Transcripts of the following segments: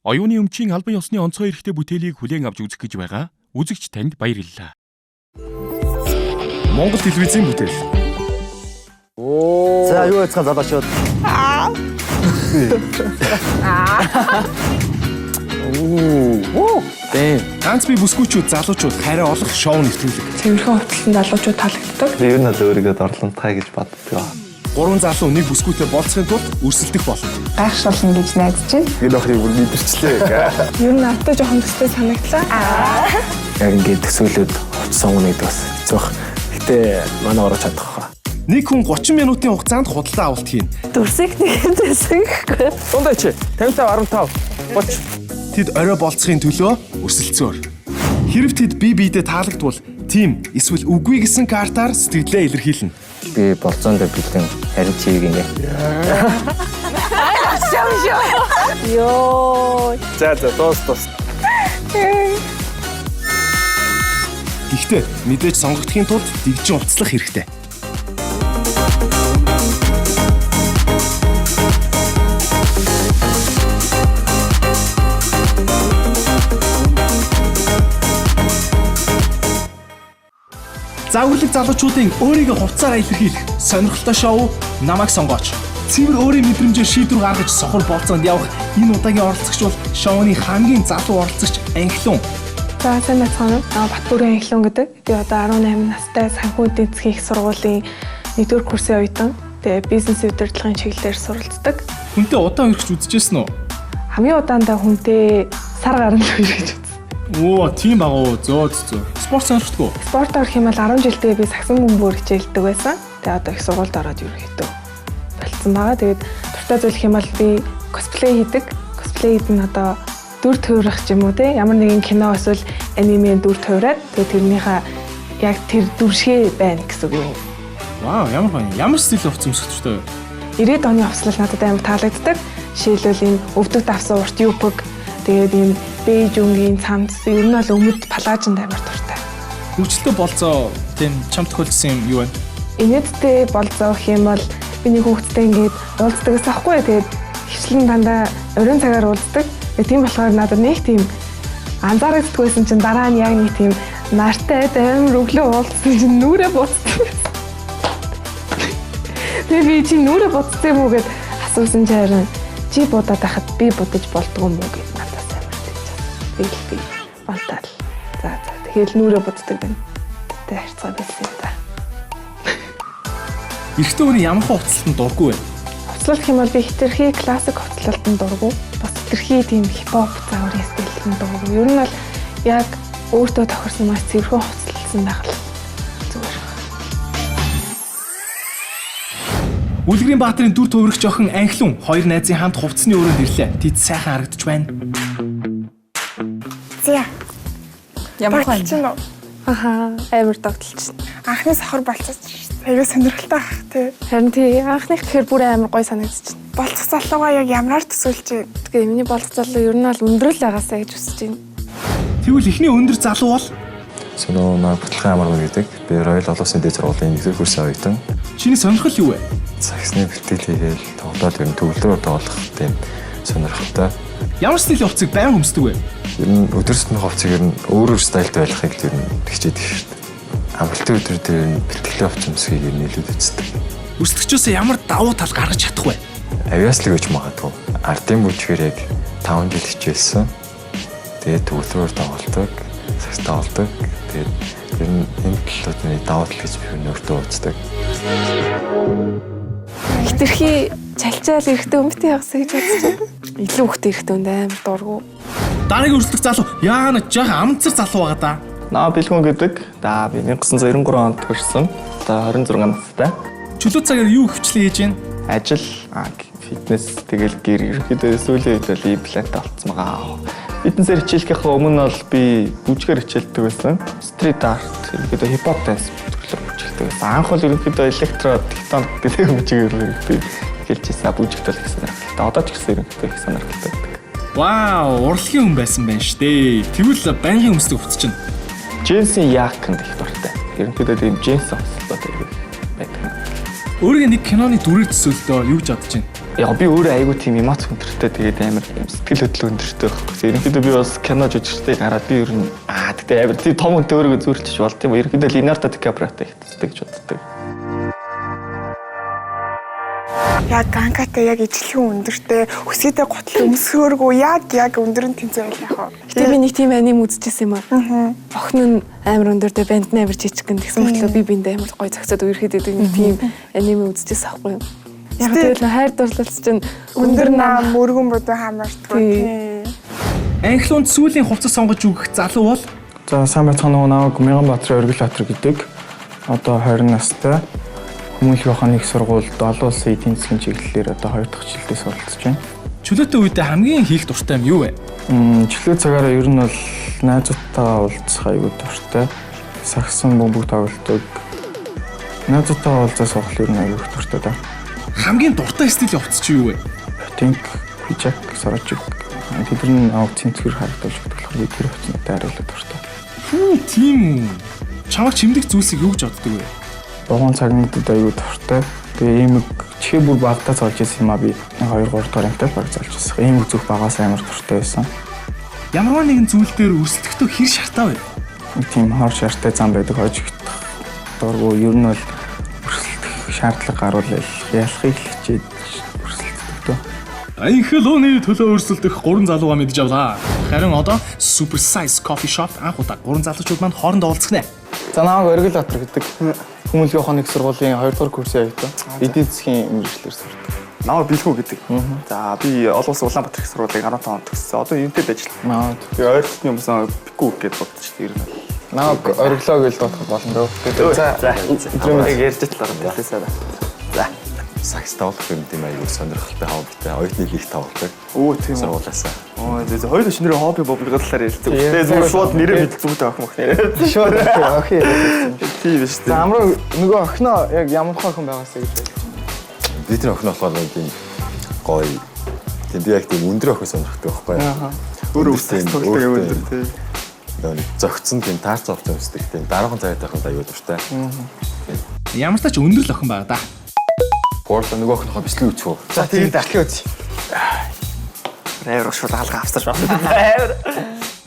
Оюуны өмчийн албан ёсны онцгой эрхтэй бүтээлийг хүлээн авч үзэх гэж байгаа үзэгч танд баярлалаа. Монгол телевизийн бүтээл. За юу яцхан залуучууд. Ганц бие бүсгүүчүүд залуучууд хайраа олох шоу нэвтрүүлэг. Цэвэрхэн хувцалсан залуучууд таалагддаг. Би ер нь бол өөрийгөө дорлонтгай гэж боддог. Гурван залуу нэг бүсгүүтэй болцохын тулд өрсөлдөх болно. Гайхшруулна гэж найдаж байна. Энэ охиныг бүр мэдэрчлээ. Ер нь надад жоохон төстэй санагдлаа. Яг ингээд төсөөлөд хувцас сонгоно гэдэг бас хэцүү бах. Гэтэ манай орож чадах хаа. Нэг хүн 30 минутын хугацаанд худалдаа авалт хийнэ. Дүрсийг нэг төсөн гэхгүй. Дундаа чи 55 15 30. Тэд орой болцохын төлөө өрсөлдсөөр. Хэрв тэд бие биедээ таалагдвал тийм эсвэл үгүй гэсэн картаар сэтгэлдээ илэрхийлнэ. Би болцоонд бэлэн харин чиг гинэ. Йоо. За за дуус дуус. Гэхдээ мэдээж сонгогдохын тулд дэгжин хувцлах хэрэгтэй. Загварлаг залуучуудын өөрийгөө хувцаараа илэрхийлэх сонирхолтой шоу намайг сонгооч. Цэвэр өөрийн мэдрэмжээр шийдвэр гаргаж сохор болцоонд явах энэ удаагийн оролцогч бол шоуны хамгийн залуу оролцогч Анхилун. За сайн байцгаана уу? Аа Батбүрийн Анхилун гэдэг. Би одоо 18 настай санхүү эдийн засгийн их сургуулийн 1-р курсын оюутан. Тэгээ бизнес удирдлагын чиглэлээр суралцдаг. Хүнтэй удаан өргөж үзчихсэн үү? Хамгийн удаандаа хүнтэй сар гарan л үерхэж үзсэн. Оо, тийм баг уу. Зөө зөө. Спорт сонирхдаг уу? Спорт орох юм бол 10 жилдээ би сагсан бөмбөр хичээлдэг байсан. Тэгээ одоо их сургуульд ороод ерөөхдөө болцсон байгаа. Тэгээд дуртай зүйл юм бол би косплей хийдэг. Косплей гэдэг нь одоо дүр тойрох ч юм уу те ямар нэгэн кино эсвэл аниме дүр тойроод тэгээ тэрнийхээ яг тэр дүршгэ байна гэсэн үг юм. Вау, ямар гоё. Ямар стил хувцас өмсөх дуртай вэ? 90-ад оны хувцлал надад амар таалагддаг. Жишээлбэл ийм өвдөг давсан урт юбка, тэгээд ийм бейж өнгийн цамц, ер нь бол өмд палаажинд амар дуртай. Хөгжилтэй болцоо тийм чам тохиолдсон юм юу вэ? Инээдтэй болзоо гэх юм бол би нэг хүүхэдтэй ингээд уулздаг гэсэн аахгүй юу. Тэгээд хвчлэн дандаа оройн цагаар уулздаг. Тэгээд тийм болохоор надад нэг тийм анзаарагддаг байсан чинь дараа нь яг нэг тийм нартай амар өглөө уулзсан чинь нүрээ буцсан байсан. Тэгээд би чи нүрээ буцсан юм уу гэд асуусан чи харин чи будаад байхад би будаж болдгоо юм уу гэд надаас амар тэгж асуусан. Тэгэл би болтаал. За за тэгэл нүрээ буддаг байна. Тэ харьцаа байсан юм да. Эрэгтэй хүний ямар хувцлалтанд дургүй вэ? Хувцлалт гэх юм бол би хэтэрхий классик хувцлалтанд дургу. Бас хэтэрхий тийм хипхоп загварын стилтэнд дургу. Ер нь бол яг өөртөө тохирсон маш цэвэрхэн хувцлалсан байх л зүгээр. Үлгэрийн баатрын дүр төвөрөгч охин Анхилун хоёр найзын хамт хувцсны өрөөнд ирлээ. Тэд сайхан харагдаж байна. За. Ямар Багталч нь уу? Аха, амар догтлж. Анхны сохор болцооч аюу сонирхолтой ах тий. Харин тий анхных гэхээр бүр амар гоё санагдчихэв. Болцох залуугаа яг ямараар төсөөлж байна? Тэгээ миний болцох залуу ер нь бол өндрөл байгаасаа гэж хүсэж байна. Тэгвэл эхний өндөр залуу бол Сөнөө наа баталгаан амаргүй гэдэг. Би Royal олон улсын дээд сургуулийн 1-р курсын оюутан. чиний сонирхол юу вэ? Сагсны бэлтгэл хийгээл тоглоод ер нь төгөлдрөөр тоглох тийм сонирхолтой. Ямар стилийн хувцсыг байн өмсдөг вэ? Ер нь өдөр тутмын хувцсыг ер нь өөр өөр стайлд байхыг л ер нь хичээдэг шүү дээ. Амралтын өдөр дээр нь бэлтгэлийн хувцас өмсөхийг ер нь илүү үздэг. Өрсөлдөгчөөс ямар давуу тал гаргаж чадах вэ? Авиаслаг гэж магадгүй. Ардын бүжгээр яг 5 жил хичээлсэн. Тэгээд төгөлдрөөр тоглолдог, сагс тоглодог. Тэгээд ер нь энэ талууд нь давуу тал гэж би өөртөө үздэг. Хэтэрхий чалчаал эрэхтэй өмдтэй яваасаа гэж бодож байна. Илүү хөхтэй эрэхтэй хүнд амар дургу. Дараагийн өрсөлдөх залуу яана жаахан амцар залуу байгаа да. Наа Бэлгүн гэдэг. За би 1993 онд төрсэн. Одоо 26 настай. Чөлөө цагаар юу хвчлэн хийж байна? Ажил, фитнес, тэгэл гэр ерөнхийдөө сүүлийн үед бол имплант олцсон байгаа. Фитнесээр хичээлхийнхээ өмнө бол би бүжгээр хичээлдэг байсан. Стрит арт, ерөнхийдөө хипхоп данс төрлөөр бүжгэлдэг байсан. Анх бол ерөнхийдөө электро, тектоник гэдэг бүжгээр би эхэлж ирсэн. Бүжигт бол их сонирхолтой. Одоо ч гэсэн ерөнхийдөө их сонирхолтой байдаг. Вау, урлагийн хүн байсан байна штэ. Тэгвэл байнгын өмсдөг хувцас чинь. Джинсийн яканд их дуртай. Ерөнхийдөө тийм джинс хувцаслууд аягүй байдаг. Өөрийгөө нэг киноны дүрээр төсөөлдөө юу гэж бодож байна? Яг би өөрөө айгүй тийм эмоц өндөртэй, тэгээд амар сэтгэл хөдлөл өндөртэй байхгүй. Ерөнхийдөө би бас кино жүжигчтэй гараад би ер нь тэгтээ амар тийм том хүнтэй өөрийгөө зүйрлэж болд юм. Ерөнхийдөө Леонардо Ди Каприотой хэвчдэг гэж боддог. Яг Ганкатай яг ижлэхэн өндөртэй, өсгийтэй гутал өмсөөргүй яг өндөр нь тэнцээ байл яг. Гэтэ би нэг тийм аним үзчихсэн юм аа. Охин нь амар өндөртэй, банд нь амар жижигхэн тэгсэн мөртлөө би биэндээ амар гоё зогсоод үерхэд идэг нэг тийм аним үзчихсэн аахгүй юу. Яг тэгэл хайр дурлалц чинь өндөр нам мөргөн бодон хамаартгүй. Тийм. Анхлуунд сүүлийн хувцас сонгож өгөх залуу бол За, сайн байцгаана уу, намайг Мянган Баатарын Оргил Баатар гэдэг. Одоо 20 настай. Хүмүүнлэгийн ухааны их сургуульд олон улсын эдийн засгийн чиглэлээр одоо 2 дахь жилдээ суралцж байна. Чөлөөтэй үедээ хамгийн хийх дуртай юм юу вэ? Чөлөө цагаараа ер нь бол найзуудтайгаа уулзах аягүй дуртай. Сагсан бөмбөг тоглодог. Найзуудтайгаа уулзаа суух ер нь аягүй их дуртай да. Хамгийн дуртай стилийн хувцас чи юу вэ? Ботинк, пижак, сорочик тэд нар нь авах цэнцгэр харагдаж өгдөг болохоор би тэр хувцснуудаа арай илүү дуртай. Хүү, тийм үү. Чамайг чимдэг зүйлсийг юу гэж боддог вэ? Вагон цагнуудад аягүй дуртай. Тэгээ иймэг чихээ бүр багтаа золж ирсэн юм а, би 2 3 дугаар ангитай баг золж ирсэн. Иймэг зүг багаас амар дуртай байсан. Ямарваа нэгэн зүйл дээр өрсөлдөхдөө хэр шартаа вэ? Нэг тийм хор шартай зам байдаг, хожигдох дургу, ер нь бол өрсөлдөх шаардлага гарвал ялахыг л хичээж өрсөлддөг дөө. Анхлууны төлөө өрсөлдөх гурван залуугаа мэдж авлаа. Харин одоо Super Size Coffee Shop анх удаа гурван залуучууд маань хоорондоо уулзах нэ. За, намайг Оргил Баатар гэдэг. Хүмүүнлэгийн ухааны их сургуулийн 2 дугаар курсын оюутан. Эдийн засгийн мэргэжлээр сурдаг. Намайг Билхүү гэдэг. За, би олон улсын Улаанбаатар их сургуулийг 15 онд төгссөн. Одоо юунтэй ажиллана. Тэгээ ойролцооны хүмүүс Бикүү гэж бодож шүү дээ. Ер нь. Намайг Ориглоо гэж дуудах болно дөө. За, өдрөө ярьж талаар хэлээсэй. За. Сагс тоглох юм тийм аягүй сонирхолтой хоббитой. Оюутны их тоглодог. Өө, тийм үү. Сургуулаасаа. Оо, зөө зөө хоёул шинээр хобби бобныгоо талаар ярилцсан. Тэгээ зүгээр шууд нэрээ мэдл зүгтэй охин мөх нэрээ. Шууд охин яриад. Тийм биш За, үү. амраа нөгөө охиноо яг ямар охин байгаасаа гэж байна. Бидний охин болохоор нэг тийм гоё. Тийм, би яг тийм өндөр охин сонирхдаг байхгүй юу? Өөрөө үсэх тоглодог юм өндөр тийм. Нөгөө нэг зөгцсөн тийм таарц хувцас өмсдөг, тийм дараахан цайд охинд аягүй дуртай. Ямар ч тач өндөр л охин байгаа да. Гуурлаа нөгөө охиныхоо бичлэг үзэх үү? За, тийм бичлэг үзье. Амар шууд алга авсарч байна. Амар.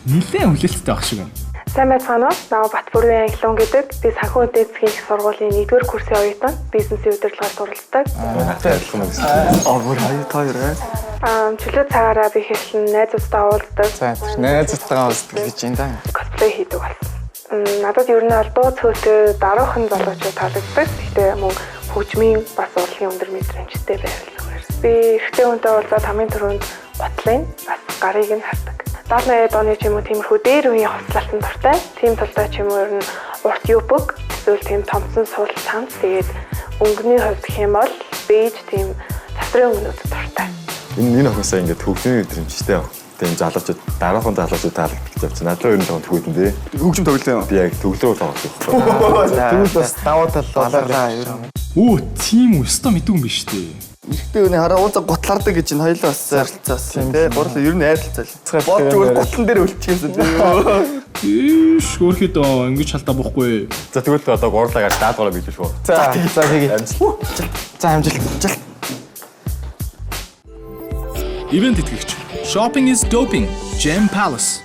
Нилээн хүлээлттэй байх шиг байна. Сайн байцгаана уу? Намайг Батбүрийн Анхлуун гэдэг. Би санхүү эдийн засгийн их сургуулийн 1-р курсын оюутан, бизнесийн удирдлагаар суралцдаг. Надад адилхан байна гэсэн. Аа, бүр хоёр та хоёр аа. Чөлөө цагаараа би хэвлэн найзуудтай уулздаг. За, тэр найзуудтайгаа уулздаг гэж юм да. Косплей хийдэг болсон. Надад ер нь бол дуу цөөтэй даруухан залуучууд таалагддаг. Гэхдээ мөн хөгжмийн бас урлагийн өндөр мэдрэмжтэй байвал зүгээр. Би эрэгтэй хүнтэй уулзаад хамгийн түрүүнд гутлын бас гарыг нь хардаг. 70 80-ад оны ч юм уу тиймэрхүү дээр үеийн хувцлалтанд дуртай. Тийм тулдаа ч юм уу ер нь урт юбок эсвэл тийм томцсон суул цамц, тэгээд өнгөний хувьд гэх юм бол бейж, тийм завсрын өнгөнүүдэд дуртай. Энэ охинсаа ингээд хөгжмийн мэдрэмжтэй тийм залуучууд, дараахан залуучууд таалагддаг юм чи. Надад ер нь жоохон тгүүдэн дээ. Хөгжим тоглоом юм. Би яг төгөлрөө тоглох байхгүй. Тэгвэл бас давуу тал Баларлаа ер нь. Өө, тийм үү? Өстой мэдгүй юм биш үү? Эрэгтэй хүний хараа уулзаа гутлаардаг гэж энэ хоёлоо бас ойролцоос тий. Гурлаа ер нь айралцаал. Бод зүгээр гутлан дээр өлчихсэн тий. Ийш өөрхөдөө ингэж шалтаа буухгүй. За, тэгвэл одоо гурлаа гарч даадгаараа биелүүлэх үү? За, за тэгье. Амжилт. За, амжилт. Ивент итгэгч. Shopping is doping. Gem Palace.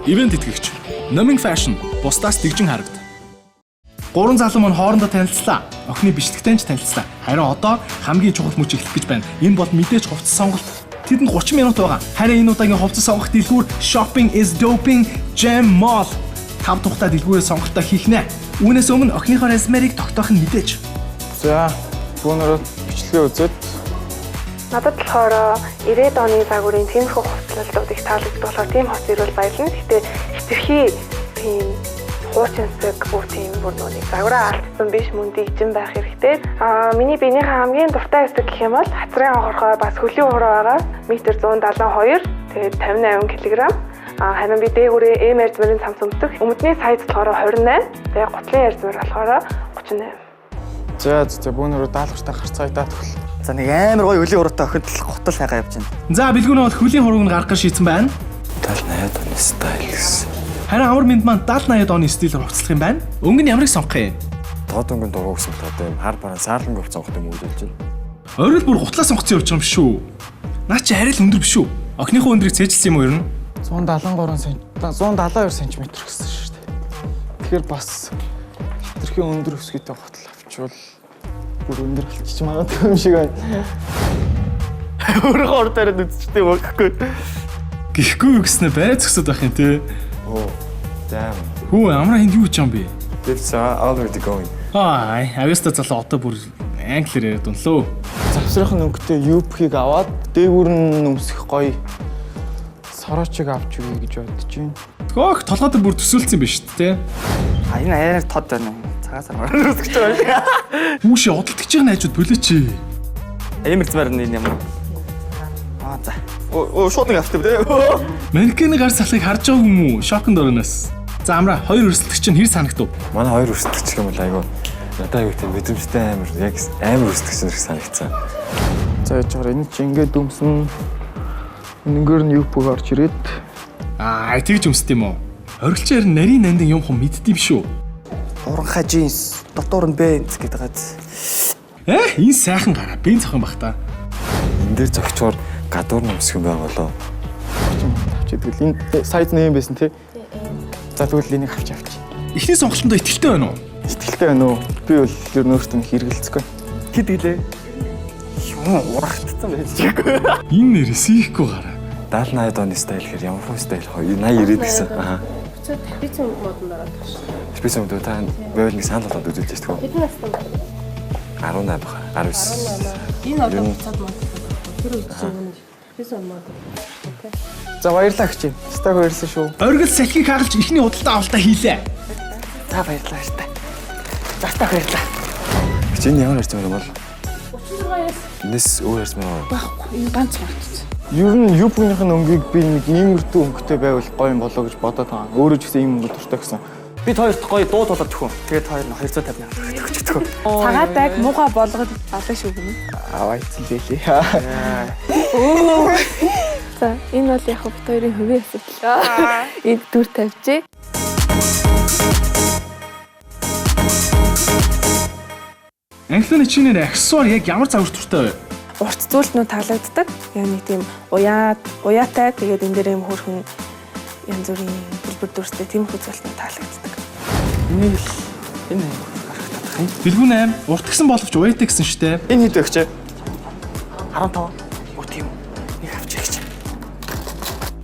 Ивент итгэгч. Номин Fashion. Бусдаас дэгжин харагд. Гурван залуу маань хоорондоо танилцлаа. Охины бичлэгтэй ч танилцлаа. Харин одоо хамгийн чухал мөч эхлэх гэж байна. Энэ бол мэдээж хувцас сонголт. Тэдэнд 30 минут байгаа. Харин энэ удаагийн хувцас сонгох дэлгүүр Shopping is doping Gem Mall. Тав тухтай дэлгүүрээ сонголтоо хийх нэ. Үүнээс өмнө охиныхоо резюмерийг тогтоох нь мэдээж. За, бүүнөрөө бичлэгээ үзээд Надад болохоор 90-ад оны загварын тиймэрхүү хувцлалтууд их таалагддаг болохоор тийм хувцас ирвэл баярлна. Гэхдээ хэтэрхий тийм хуучинсаг бүр тийм бүр нүг загвараа алдсан биш, мөн дэгжин байх хэрэгтэй. Миний биенийхээ хамгийн дуртай хэсэг гэх юм бол хацрын хорхой бас хөлийн хуруу байгаа. Метр 172, тэгээд 58 кг. Харин би дээгүүрээ М ярзмарын цамц өмсдөг. Өмдний сайз болохоор 28, тэгээд гутлын ярзмар болохоор 38. За за, бүүнөрөө даалгавартай гарцгаая даатгал. За, нэг амар гоё хөлийн хуруутай охид л гутал хайгаа явж байна. За, бэлгүүн бол хөлийн хурууг нь гаргах шийдсэн байна. 70 80-ад оны стайл гэсэн. Харин амар мэнд маань 70 80-ад оны стилээр хувцлах юм байна. Өнгө нь ямарыг сонгох юм? Тод өнгөн дургу гэсэн одоо юм хар бараан саарланг хувц сонгох юм уу гэж байна. Орой л бүр гутлаа сонгоцсон явж байгаа юм шүү. Наа чи арай л өндөр биш үү? Охиныхоо өндрийг цээжилсэн юм уу ер нь? 173 см 172 см гэсэн шүү дээ. Тэгэхээр бас хитрхи өндөр өсгийтэй гутал авчвал бүр өндөр болчих магадгүй юм шиг байна. Өөрийнхөө ор тариад үзчихтэй юм гэхгүй. Гэхгүй юу гэснээр барай зөксөд байх юм те. Oh, damn. Хүү амраа хинд юу хийж байгаа юм бэ? It's already going. Аа, авьяастай залуу одоо бүр англиар яриад унлаа. Завсрын өнгөтэй юбкийг аваад дээгүүр нь өмсөх гоё сорочиг авч өгье гэж бодож байна. Хөөх толгой дээр бүр төсөөлсөн биш үү те. А энэ арай тод байна. Цагаан сар үзэж байгаа. Хүүшээ одолдогч байгаа найзууд болооч. Ямар змэр энэ юм. Аа за. Оо шууд нэг авчих тий. Манекений гар салхыг харж байгаагүй юм уу? Шоконд орноос. За амраа хоёр өрсөлдөгч нь хэр санагдав? Манай хоёр өрсөлдөгч юм бол айгүй надад айгүй тийм мэдрэмжтэй амар яг амар өрсөлдөгч нар санагдсан. За яаж байгаа энэ чи ингээд өмсөн. Энэнгээр нь юбк орж ирээд Аа, тэгж өмсд юм уу? Орилч харин нарийн нандин юм хум мэддэм шүү. Уранхай джинс, дотоор нь бенз гэдэг газ. Э, энэ сайхан гараа бенз охин бах та. Энэ дээр зогчоор гадуур нь өмсөх юм байгаа болоо. авч идвэл энэ сайз нэм байсан тий. За тэгвэл энийг авч авч. Эхний сонголтондоо итгэлтэй байна уу? Итгэлтэй байна уу? Би бол ер нь өөртөө нэг хэрэгэлцэхгүй. Хэд гэлээ? Юм урагтцсан байж чигүй. Энэ нэр сийхгүй гараа. 70 80 оны стайл гэхээр ямар хөө стайл 80 90 гэсэн. Аа. Буцаад трапецийн модонд ороод байгаа шүү дээ. Трапецийн мод та байвал нэг санал болоод үзүүлж шүү дээ. Хэдэн настай бэ? 18 баха. 19. Энэ одоо буцаад мод. Тэр үед чинь нэг трапецийн мод. За баярлалаа гэж. Стаг баярлсан шүү. Оргил салхийг хагалж эхний худалдаа авалтаа хийлээ. За баярлалаа баярлалаа. За та баярлалаа. Чи энэ ямар харьцмаар юм бол? 36-аас Энэс өөр харьцмаар уу? байхгүй. Энэ ганц мартчихсан. Ер нь юбкных нь өнгийг би нэг иймэрдүү өнгөтэй байвал гоё юм болоо гэж бодоод байгаа. Өөрөө ч гэсэн ийм өнгө дуртай гэсэн. Бид хоёрт гоё дуу тулаад төхөө. Тэгээд хоёр нь 250 мянга төгөж төхөө. Цагаатайг муухай болгоод олоо шүү гэнэ. Аваа эцэн лээ. За энэ бол яг бит хоёрын хувийн асуудал. Энэ дүр тавьжээ. Англианы чинээр аксессуар яг ямар загвар дуртай вэ? Урт зүйлтнүүд таалагддаг. Яг нэг тийм уяа уяатай тэгээд энэ дээр юм хөөрхөн янз бүрийн төлбөр дүрстэй тийм хүү зүйлтнүүд таалагддаг. Энийг л энэ харагдах юм. Дэлгүүн 8 урт гисэн боловч уяатай гэсэн штэ. Энэ хэд вэ гэж? 15. Өө тийм үү. Нэг авчих гэж.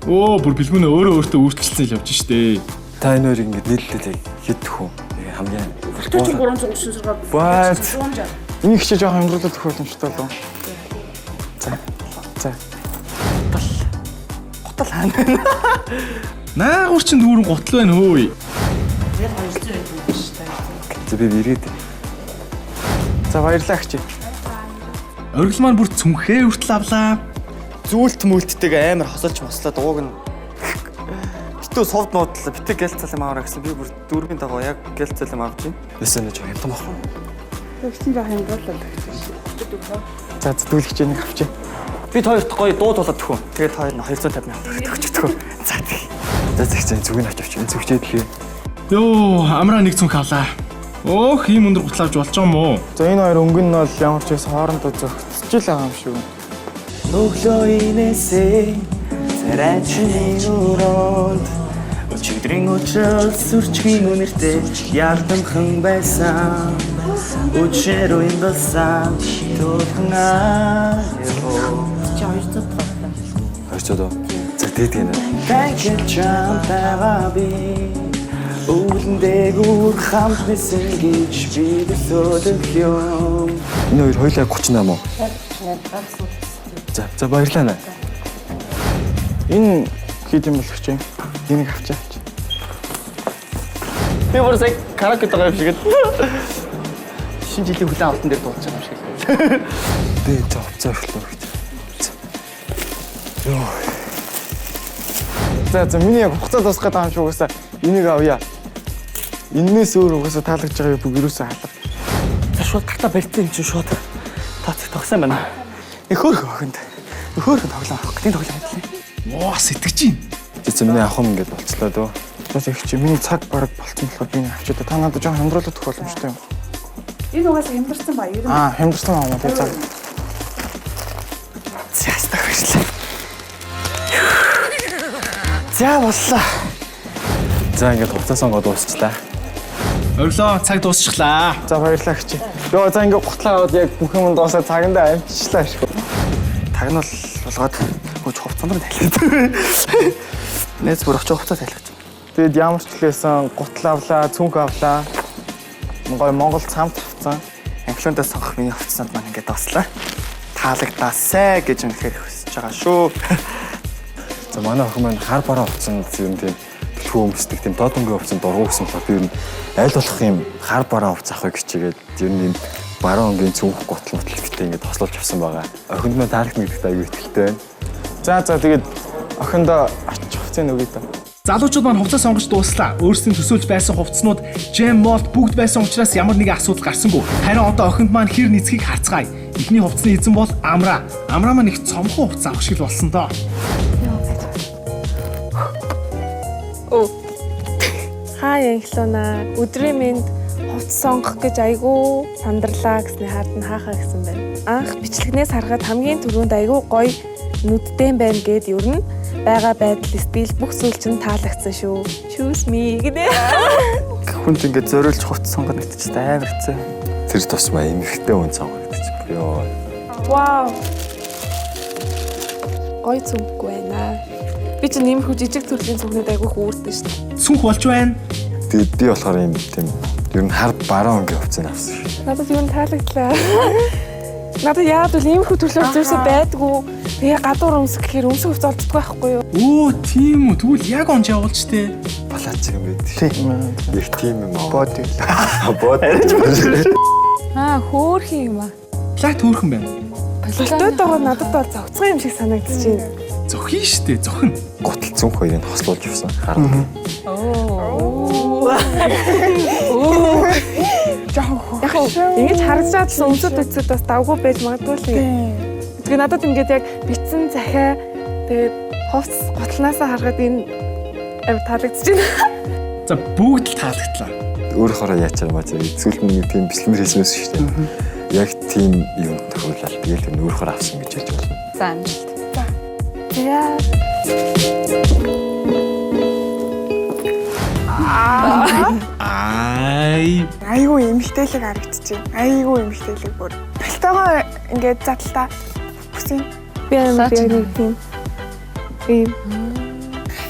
Өө бүр бэлгүүнээ өөрөө өөртөө өөрчилсөн л явж штэ. Та энэ хоёрыг ингэж нийлүүлээд яг хэд төхөө? Яг хамгийн 336. What? 160. Энийг чи жоохон хямдруулаад өгөх боломжтой болов. За. За. Гутал хаана байна? Наагур чин дүүрэн гутал байна хөөе. Яг 200 байдаг юм шүү дээ. За би ирээд. За баярлалаа гэж. Оргил маань бүр цүнхээ хүртэл авлаа. Зүйлт мүлттэйг амар хосолж мослоод ууг нь битүү сувд нуудлаа битүү гэлцэл юм аваа гэсэн би бүр дүүргийн дагуу яг гэлцэл юм авч байна. Ясаа нэг жоо хямдхан байхгүй. Тэгсэн жоо хямдруулаад өгсөн шүү. За зүтгүүлэгч энийг авчи. Бид хоёрт гоё дуу тулаад төхөө. Тэгээд хоёр нь 250 мянга төгөж төхөө. За тэг. За зэгч энэ зүгийг авч авч. Энэ зүгчээд лээ. Йоо, амраа нэг цүнх авлаа. Өөх, ийм өндөр гутал авч болж байгаа юм уу? За энэ хоёр өнгө нь бол ямар ч байсан хоорондоо зөгтөж л байгаа юм шиг. Өглөө инээсээ царай чиний өрөөнд өчигдрийн өчрөл сүрчгийн үнэртэй ялдамхан байсан. Өчээр уяндалсан тулхан аяго. Чи 200 боллоо. 200 уу? За дээд гинэ. Тэнхэл чамтайгаа би өвлөн дээгүүр хамт нисэн гэж би төсөөлөх юм. Энэ хоёр хоёулаа 38 уу? За за баярлалаа наа. Энэ хэд юм болох чинь? Энийг авчи авчи. Би бүр сая караоке байгаа юм шиг л. Шинэ жилийн хүлээн авалтан дээр дуулж байгаа юм шиг л. Би за хувцас өглөө гэж. Йоо. За за миний яг хугацаа дуусах гэдэг юм шиг угаасаа энийг авъя. Эннээс өөр угаасаа таалагдж байгаа юм бүх юусоо алга. За шууд гартаа барьсан юм чинь шууд тооцох тогсон байна. Нэг хөөрхөн охинд. Хөөрхөн тоглоом авах гэдэг тоглоом хэлээ. Воо, сэтгэж чинь. За миний авах юм ингэж болцлоо дөө. За тэг чи миний цаг бараг болцсон болохоор би энийг авчиад та надад жоохон хямдруулаад өгөх боломжтой юм. Энэ угаасаа хямдарсан ба ер нь. Аа хямдарсан аа тий за. За боллоо. За ингээд хувцас сонгоод дуусчлаа. Орлоо цаг дуусчихлаа. За баярлалаа гэж. Йоо за ингээд гутлаа аваад яг бүх юм дуусаад цагандаа амжичлаа шүү. Тагнал болгоод хөөж хувцсан руу тайлаад. Нэз бүр очиж хувцас тайлах. Тэгэд ямар ч хэлсэн гутал авлаа, цүнх авлаа. Гой Монгол цамц авцсан. Англиудаа сонгох миний хувцсанд маань ингээд дуслаа. Таалагдаасай гэж үнэхээр хүсэж байгаа шүү. За манай охин маань хар бараа хувцсанд ер нь тийм түлхүү өмсдөг, тийм дод өнгийн хувцсанд дургу гэсэн болохоор би ер нь аль болох юм хар бараа хувцас авахыг хичээгээд ер нь юм баруун өнгийн цүнх гутал мутал гэтээ ингээд тослуулж авсан байгаа. Охинд маань таалагдана гэдэгт аюу итгэлтэй байна. За за тэгээд охиндоо очих хувцсыг өгье дөө. Залуучууд маань хувцас сонгож дууслаа. Өөрсдийн төсөөлж байсан хувцснууд Gem Mall-д бүгд байсан учраас ямар нэгэн асуудал гарсангүй. Харин одоо охинд маань хэр нийцхийг харцгаая. Эхний хувцсны эзэн бол Амра. Амра маань их цомхон хувцас авах шиг л болсон доо. Хай Англиуна. Өдрийн мэнд хувцас сонгох гэж айгүй сандарлаа гэсний хаад нь хаахаа гэсэн байна. Анх бичлэгнээс харахад хамгийн түрүүнд айгүй гоё нүдтэй байна гэд ер нь байгаа байдал, стил бүх зүйл чинь таалагдсан шүү. Choose me гинэ. Хүнд ингээд зориулж хувцас сонгоно гэдэг чинь амар хэцүү. Тэр тусмаа эмэгтэй хүн сонгоно гэдэг чинь. Йоо. Вау. Гоё цүнх байна. Би чинь нэмэрхүү жижиг төрлийн цүнхнүүд айгүй хүүрдэн шүү дээ. Цүнх болж байна. Тэгээд би болохоор юм тийм ер нь хар баруун өнгийн хувцсыг авсан шүү. Надад юу н таалагдлаа. Надад яагаад бол иймэрхүү төрлийн зүйлсээ байдгүй. Тэгээ гадуур өмсөх гэхээр өмсөх хувцас олддоггүй байхгүй юу? Өө тийм үү. Тэгвэл яг онж явуулч тээ. Палац юм байд. Тийм. Яг тийм юм аа. Бод. Бод. Аа хөөрхөн юм аа. Плат хөөрхөн байна. Пальтотойгоо надад бол зогцсон юм шиг санагдчихэв. Зохин штэ, зохин. Гутал цүнх хоёрыг хослуулж авсан. Хар. Жохон Яг хөө ингэж харагдаж байгаа өмсөд үтсэд бас давгүй байж магадгүй л юм. Тэгээ надад ингээд яг битсэн захиа тэгээд хувцас гутланаасаа харахад энэ амар таалагдчихэв. За бүгд л таалагдлаа. Өөрөөхөө яачаар маа зэрэг зүйлд нэг тийм бичлэмэр хийсэн байсан шүү дээ. Яг тийм юм тохиолдол тэгэл тэр өөрөөхөө авсан гэж хэлж болно. За амжилт. За. Ай. Айгүй эмэгтэйлэг харагдчихэв. Айгүй эмэгтэйлэг бүр. Пальтойгоо ингээд задлаа. Бүсийн. Би амар яг нэг тийм ийм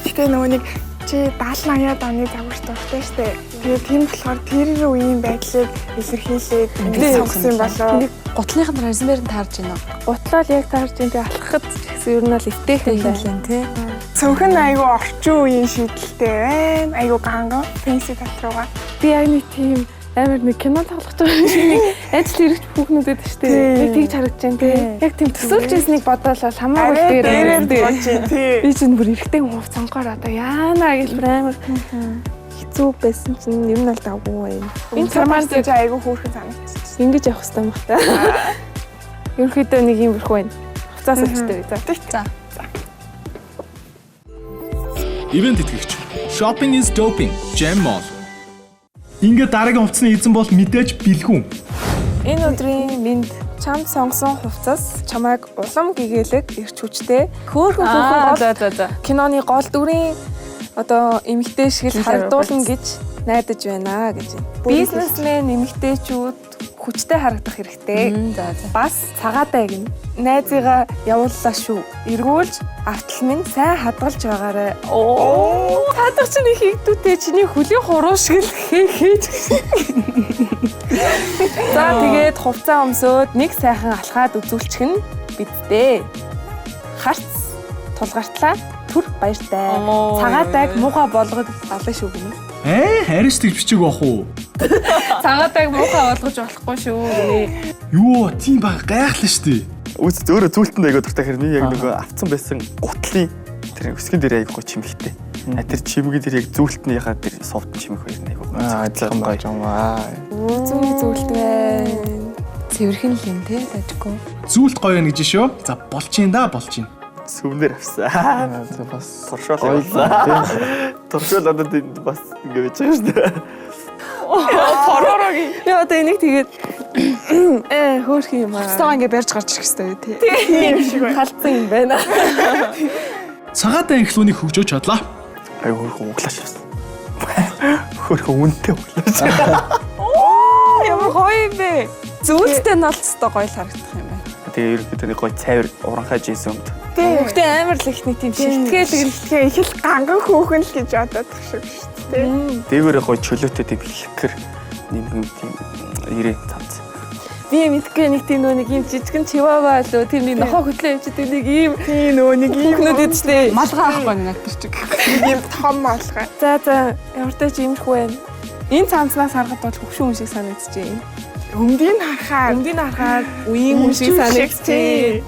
Гэтэ нөгөө нэг чи 70 80-аад оны загварт дуртай штэ. Тэгээд тийм болохоор тэр үеийн байдлыг илэрхийлээд ингээд сонгосон болоо. Нэг гутлынх нь размер нь таарж байна уу? гутлал яг таарч ин тэгээ алхахад ч гэсэн ер нь л эвтэйхэн байна. Тийм тий. Цүнх нь айгүй орчин үеийн шийдэлтэй байна. Айгүй ганган фэнси тал руугаа. Би яг нэг тийм амар нэг кино тоглох гэж байгаа юм шиг нэг ажил хэрэгч хүүхнүүд байдаг шүү дээ. Яг тэгж харагдаж байна тий. Яг тийм төсөөлж ирснийг бодоол бол хамаагүй Арай дээр дээрээ болж байна тий. Би чинь бүр эрэгтэй хүн хувц сонгохоор одоо яана гэж бүр амар хэцүү байсан чинь ер нь бол давгүй байна. Энэ чармаар чи айгүй хөөрхөн санагдчих. ингэж явах хэрэгтэй юм бах та. Ерөнхийдөө нэг юм бүрхүү байна. Хувцас олчтой. За. За. Ивент итгэгч. Shopping is doping. Gem Mall. Ингээд дараагийн хувцсны эзэн бол мэдээж бэлгүүн. Энэ өдрийн минд чамд сонгосон хувцас чамайг улам гэгээлэг эрч хүчтэй хөөхөн хөөхөн Аа гол за за за. киноны гол дүрийн одоо эмэгтэй шиг л Гинт харагдуулна гэж найдаж байна гэж. Бизнесмен эмэгтэйчүүд хүчтэй харагдах хэрэгтэй. За за. Бас цагаатай гинэ. Найзыгаа явууллаа шүү. Эргүүлж автал минь сайн хадгалж байгаарай. Оо, хадгах чинь их игдүүтэй чиний хөлийн хуруу шиг л хээ хээж. За тэгээд хувцас өмсөөд нэг сайхан алхаад үзүүлчих нь бидтэй. Харц тулгартлаа түр баяртай. Цагаатайг муухай болгоод алаа шүү гинэ. Ээ, харин ч тэгж бичээг бах уу? Цагаатайг муухай болгож болохгүй шүү гинэ. Юу, тийм баг гайхлаа штэ. Үз өөрөө зүйлтэнд айгүй дуртай хэрэг би яг нөгөө авцсан байсан гутлын тэр өсгөн дээр айгүй чимэгтэй. А тэр чимэгэн дээр яг зүйлтнийхаа тэр совт чимэх хоёр нь айгүй. Аа адилхан байж байгаа. Зүүнний зүйлт байна. Цэвэрхэн л юм тий дажгүй. Зүйлт гоё юм гэж шүү. За болчин да болчин. Сүмнэр авсан. За бас Туршуул гоё явуулсан. Туршуул надад энд бас ингэ байж байгаа шүү дээ. Би одоо энийг тэгээд хөөрхөн юм аа. Хувцастайгаа ингээ барьж гарч ирэх хэрэгтэй тий. Тийм шиг байна. Халдсан юм байна. Цагаатай анхлууныг хөгжөөж чадлаа. Аюу хөрхөн углааш авсан. Хөрхөн үнэтэй углааш. Ямар гоё юм бэ? Зүйлтэй нь бол өстой гоё л харагдах юм байна. Тэгээ ерөнхийдөө нэг гоё цайвар уранхай джинс өмд. Хүүхдээ амар л их нэг тийм шилтгээл Тэгээ их л ганган хөөхөн л гэж бодоод тах шиг шүү дээ. Дээгүүрээ гоё чөлөөтэй тийм хилхэр нэмгэн тийм ирээн цамц. Би мэдгүй нэг тийм нөө нэг юм жижигэн чивава лөө тийм нэг нохоо хөтлөө явчихдаг нэг ийм Тийм нөгөө нэг ийм хүүхнүүд идэв штэ. Малгай авахгүй нэг тэр чиг. нэг ийм том малгай. За за ямар ч иймэрхүү байна. Энэ цамцнаас харахад бол хөвшин хүн шиг санагдчихээн. Өмдийг харахаар Өмдийг харахаар үеийн хүн шиг санагдчихээн.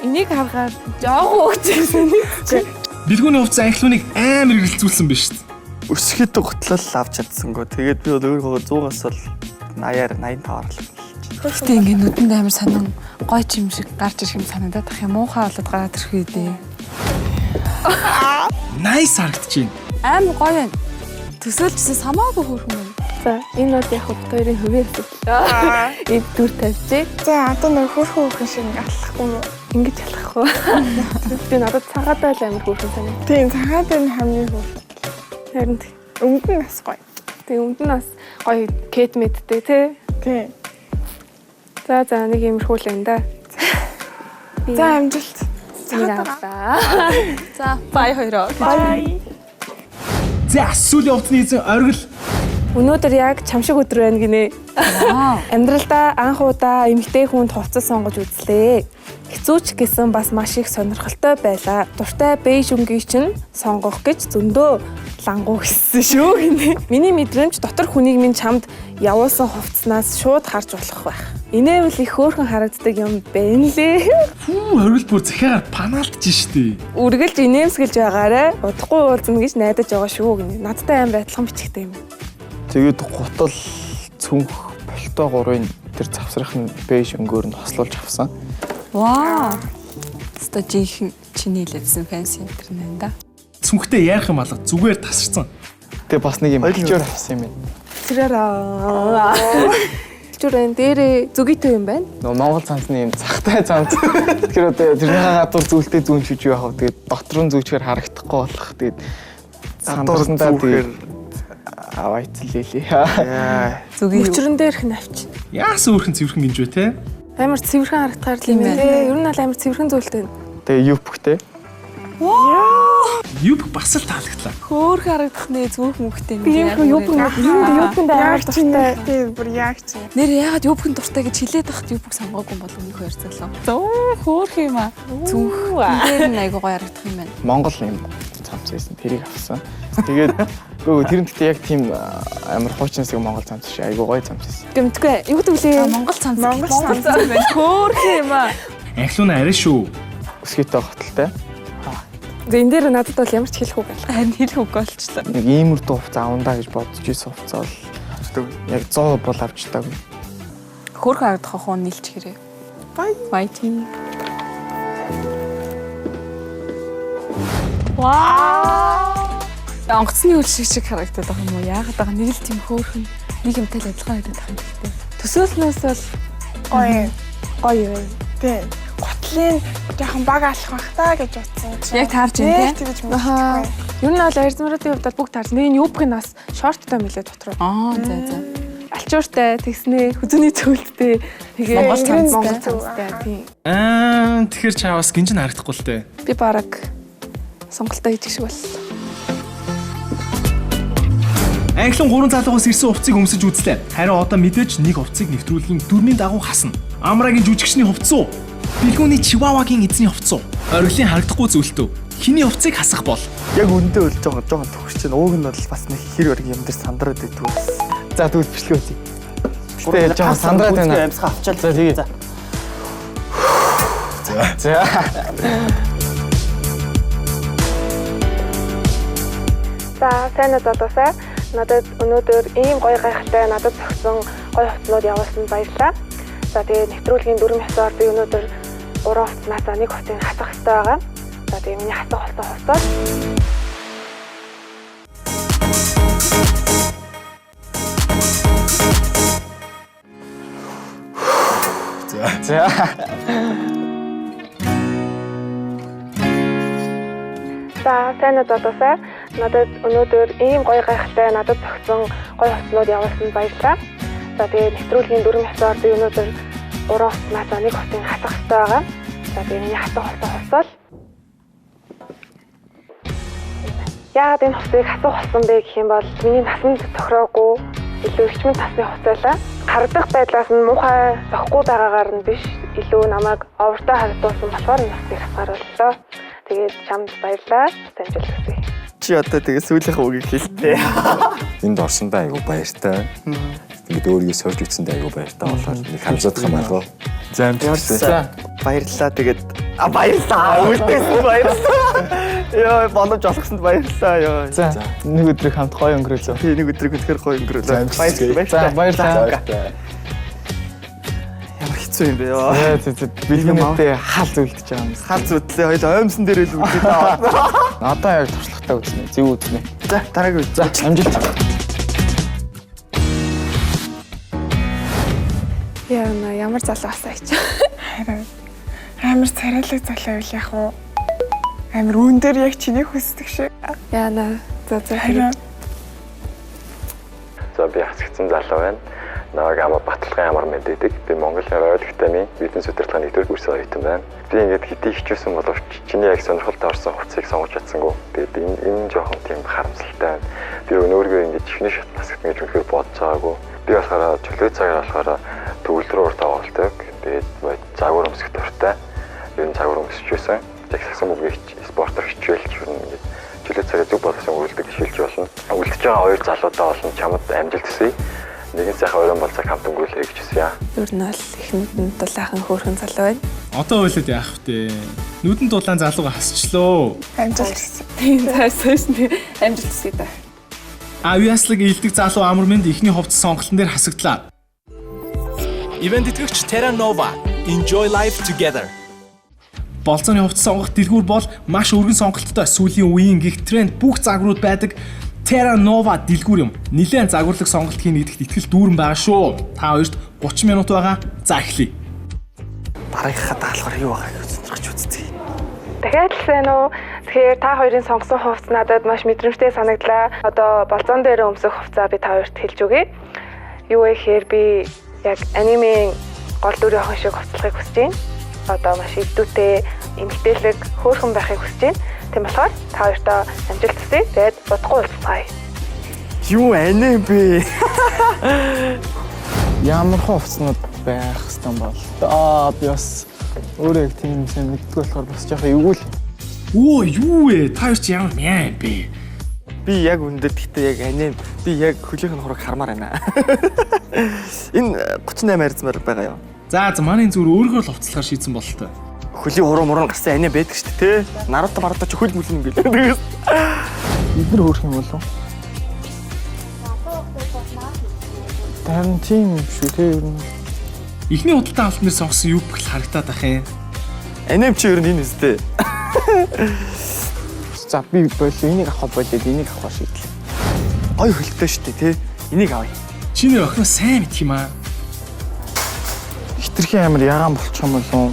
Энийг харахаар жоохон хөвч шиг санагдчихээн. Бэлгүүний хувцас анхлууныг амар эргэлзүүлсэн биш үү? Өсгөд гутлал авч чадсангүй. Тэгээд би бол өөрийнхөө 100-аас бол 80-аар 85-аар л. Гэтэ ингээ нүдэнд амар сонин гоё ч юм шиг гарч ирэх юм санагдаад ах юм. Муухай болоод гараад ирэх үү дээ. Nice харагдчихээн. Амар гоё байна. Төсөөлжсэн самаагүй хөөрхөн байна. За энэ бол яг хот хоёрын хувийн асуудал. Энэ дүр тавьчих. За одоо нөгөө хөөрхөн хөөхөн шиг ингээ алхахгүй юу? Ингэж алхах уу? Би надад цагаатай л амар хөөрхөн санагдав. Тийм цагаад энэ хамгийн хөөрхөн. Харин Өмд нь бас гоё. тэг өмд нь бас гоё кет мэдтэй тий. Тийм. За за нэг иймэрхүү л байна да. За амжилт. Цагаад авлаа. За, бай хоёроо. Бай. За сүүлийн хувцсны эзэн оргил Өнөөдөр яг чам шиг өдөр байна гинэ. Амьдралдаа анх удаа эмэгтэй хүнд хувцас сонгож үзлээ. Хэцүү ч гэсэн бас маш их сонирхолтой байлаа. Дуртай бейж өнгийг чинь сонгох гэж зөндөө лангуу хийсэн шүү гинэ. Миний мэдрэмж дотор хүнийг минь чамд явуулсан хувцснаас шууд харж болох байх. Инээвэл их хөөрхөн харагддаг юм байна лээ. Фүү оргил бүр захиагаар панаалтж штэ. Үргэлж инээмсэглэж байгаарэ. Удахгүй уулзна гэж найдаж байгаа шүү гинэ. Надтай амар адилхан бичгтэй юм. Тэгээд гутал цүнх полто гурвын тэр завсрах нь бэйж өнгөөр нь хослуулж авсан. Вау. Өстой жинхэнэ чиний хэлсэн фэнси энэ төр нэ да. Цүнхтэй яарах юм алга зүгээр тасарсан. Тэгээ бас нэг юм алчуур авсан юм байна. Тэрээр Алчуур энэ дээрээ зүгийтэй юм байна. Нөгөө Монгол цамцны юм цахтай цамц. Тэгэхээр одоо тэрнийхээ гадуур зүйлтэй зүүн чүж явах. Тэгээд дотор нь зүүчээр харагдахгүй болох. Тэгээд сандарсандаа тэгээд аваа ицлээ. Яа. Зүгийн юу? Мөчрөн дээрх нь авч. Яасан өөрхөн цэвэрхэн гинж вэ те? Амар цэвэрхэн харагдахаар л юм байна. Тэ ер нь аль амар цэвэрхэн зүйлтэй. Тэгээ юпхтэй. Юб бас л таалагдлаа. Хөөрхөн харагдах нэ зүөх мөхтэй Би юм юб юбэнд амар Яг чи дуртай. тийм бүр яг чи. Нэр яагаад юбхэн дуртай гэж хэлээд байхад юбг сонгоогүй юм бол өмнөх хоёр залуу. Зөө хөөрхөн юм аа. Зүнх. Дээр нь айгуу гоё харагдах юм байна. Монгол юм цамц байсан. Тэрийг авсан. Тэгээд үгүй тэр нь гэхдээ яг тийм амар хуучинсаг Монгол цамц шиг айгуу гоё цамц байсан. Гэмтгүй. Юу гэдэг За вүлээ? Монгол цамц. Монгол цамц байна. Хөөрхөн юм аа. Анхлуун арай шүү. Өсгийтэй готалтай. За энэ дээр надад бол ямар ч хэлэх үг алга. Харин хэлэх үг болчлоо. Нэг иймэрдүү хувцас авандаа гэж бодож исэн хувцас бол яг 100% бол авч чадаагүй. Хөөрхөн харагдах хүн нийлж хэрэг. Бай. Бай тийм. Вау! Онгоцны үл шиг шиг харагдаад байгаа юм уу? Яагаад байгаа нэг л тийм хөөрхөн нэг юмтай л адилхан харагдаад байгаа юм гэхдээ. Төсөөлнөөс бол Гоё. гоё юм. Тийм. Гутлын жоохон баг алах бах та гэж бодсон чинь. Яг таарч байна, Нэг тий? тэгэж Аха. мэдчихгүй. Ер нь бол Арзмарадын хувьд бол бүгд таарч. Нэг нь юбг нь бас шорттой мөлий дотор. Аа за за. Алчууртай тэгснээ хүзүүний цөлдтэй. Тэгээ Монгол цамцтай. Монгол цамцтай тийм. Аа тэгэхээр чаавас гинж нь харагдахгүй л те. Би бараг сонголтоо хийчих шиг боллоо. Анхлан гурван залуугаас ирсэн хувцсыг өмсөж үзлээ. Харин одоо мэдээж нэг хувцсыг нэвтрүүлгийн дүрмийн дагуу хасна. Амрагийн жүжигчний хувцс уу? Бэлгүүний Чивавагийн эзний хувцс уу? Орглын харагдахгүй зүйлтөө. Хиний хувцсыг хасах бол? Яг үндэ бол жоохон жоохон төгсч чинь ууг нь бол бас нэг хэр өрг юм дээр сандраад байдаг бас. За тэгвэл бичлэг үзье. Гэтэ жоохон сандраад байна. Амьсгаа авчаал. За тэгээ. За. За. За сайн уу залуусаа. Надад өнөөдөр ийм гоё гайхалтай надад зохисон гоё хувцснууд явуулсанд баярлалаа. За тэгээ нэвтрүүлгийн дүрм ёсоор би өнөөдөр гурван хувцснаас нэг хувцсыг хасах хэрэгтэй байгаа. За тэгээ миний хасах болсон хувцас За. За сайн уу залуусаа. Надад өнөөдөр ийм гоё гайхалтай надад зохисон гоё хувцснууд явуулсанд баярлалаа. За тэгээд нэвтрүүлгийн дүрм ёсоор би өнөөдөр 3 хувцснаас нэг хувцсыг хасах хэрэгтэй байгаа. За тэгээд миний хасах болсон хувцас бол яагаад энэ хувцсыг хасах болсон бэ гэх юм бол миний насанд тохироогүй илүү эрчмэн насны хувцас байлаа. Харагдах байдлаас нь муухай зохихгүй байгаагаар нь биш, илүү намайг овртой харагдуулсан болохоор энэ хувцсыг хасгаар боллоо. Тэгээд чамд баярлалаа. Амжилт хүсье. Чи одоо тэгээ сүүлийнхээ үгийг хэлтээ. Энд орсондоо айгүй баяртай. Ингээд өөрийгөө сорж үзсэндээ айгүй баяртай болохоор нэг хамзаадах юм алга. За амжилт хүсье. Баярлалаа тэгээд баярлалаа. Үлдээсэн баярлалаа. Йоо, боломж олгосонд баярлалаа ёо. За нэг өдрийг хамт гоё өнгөрөөлөө. Тий, нэг өдрийг үнэхээр гоё өнгөрөөлөө. Баярлалаа. За баярлалаа. Ямар хэцүү юм бэ ёо. Зэ бэлгүүнээдээ хаал зүлдэж байгаа юм. Хаал зүтлээ хоёул оймсон дээр л үлдээ та. Одоо яг туршлагатай үзнэ. Зөв үзнэ. За дараагийн үз. За амжилт. Яна ямар залуу асаа чи. Харин амар царайлаг залуу байвал яг уу амар үүн дээр яг чиний хүсдэг шиг. Яна за за. Харин За би хасагдсан залуу байна. Намайг Амар Баталгын Амар мэддэг. Би Монгол Роял Академийн бизнес удирдлагын нэгдүгээр курсын оюутан байна. Би ингээд хэдий хичээсэн боловч чиний яг сонирхолтой орсон хувцсыг сонгож чадсангүй. Тэгээд энэ жоохон тийм харамсалтай байна. Би өнөөргөө ингээд чихний шат насагтна гэж үнэхээр бодож байгаагүй. Би болохоор чөлөө цагаар болохоор төгөлдрөө урт тоглолдог. Тэгээд загвар өмсөх дуртай. Ер нь загвар өмсөж байсан. Яг сагсан бүмгийг спортоор хичээлж ер нь ингээд чөлөө цагаа зөв болгосон үргэлдэг шилж болно. Үлдэж байгаа хоёр залуудаа болно чамд амжилт хүсье. Нэгэн сайхан оройн болцоог хамт өнгөрүүлэе гэж хүсье. Ер нь бол их нүдэнд дулаахан хөөрхөн залуу байна. Одоо ойлоод яах вэ? Нүдэн дулаан залууга хасчлоо. Амжилт хүсье. Тийм цаашаа шнэ. Амжилт хүсье та. Авиаслаг илдэг залуу Амар Мэнд эхний хувцас сонголтон дээр хасагдлаа. Ивент итгэгч Terra Nova. Enjoy life together. Болцооны хувцас сонгох дэлгүүр бол маш өргөн сонголттой сүүлийн үеийн гих тренд бүх загварууд байдаг Terra Nova дэлгүүр юм. Нилээн загварлаг сонголт хийнэ гэдэгт итгэл дүүрэн байгаа шүү. Та хоёрт 30 минут байгаа. За эхлэе. Дараагийнхаа даалгавар юу байгааг сонирхож үзье. Дахиад л сайн уу? Тэгэхээр та хоёрын сонгосон хувцас надад маш мэдрэмжтэй санагдлаа. Одоо болзон дээр өмсөх хувцаа би та хоёрт хэлж өгье. Юу вэ гэхээр би яг анимын гол дүрийн охин шиг хувцлахыг хүсэж байна. Одоо маш идэвхтэй, эмгтээлэг, хөөрхөн байхыг хүсэж байна. Тийм болохоор та хоёртоо амжилт хүсье. Тэгээд удахгүй уулзцгаая. Юу аним бэ? Ямар хувцснууд байх хэвээр бол. Аа би бас өөрөө яг тийм сайн мэддэг болохоор бас жоохон эвгүй л. Өө юу вэ? Та хоёр чи ямар мяа юм бэ? Би яг үндэ гэхдээ яг аним би яг хөлийнх нь хураг хармаар байна. Энэ 38 харьцмаар байгаа юу? За за манай зүгээр өөрөөр л хувцлахаар шийдсэн бололтой. Хөлийн хуруу муруу гарсан аним байдаг шүү дээ, тэ? Наруто маруто чи хөл мүлэн ингээл. Тэгээс Эднэр хөөрх юм болов? Харин тийм юм шүү те ер нь. Эхний худалдан авалтнаар сонгосон юу бүх л харагдаад ах юм. Аним чи ер нь энэ үстэй. За би болоо энийг авах болоод энийг авах шийдлээ. Гой хөлтэй шүү дээ, тэ? Энийг авъя. Чиний охин сайн мэдх юм аа. Хитрхи амар ягаан болчих юм болов?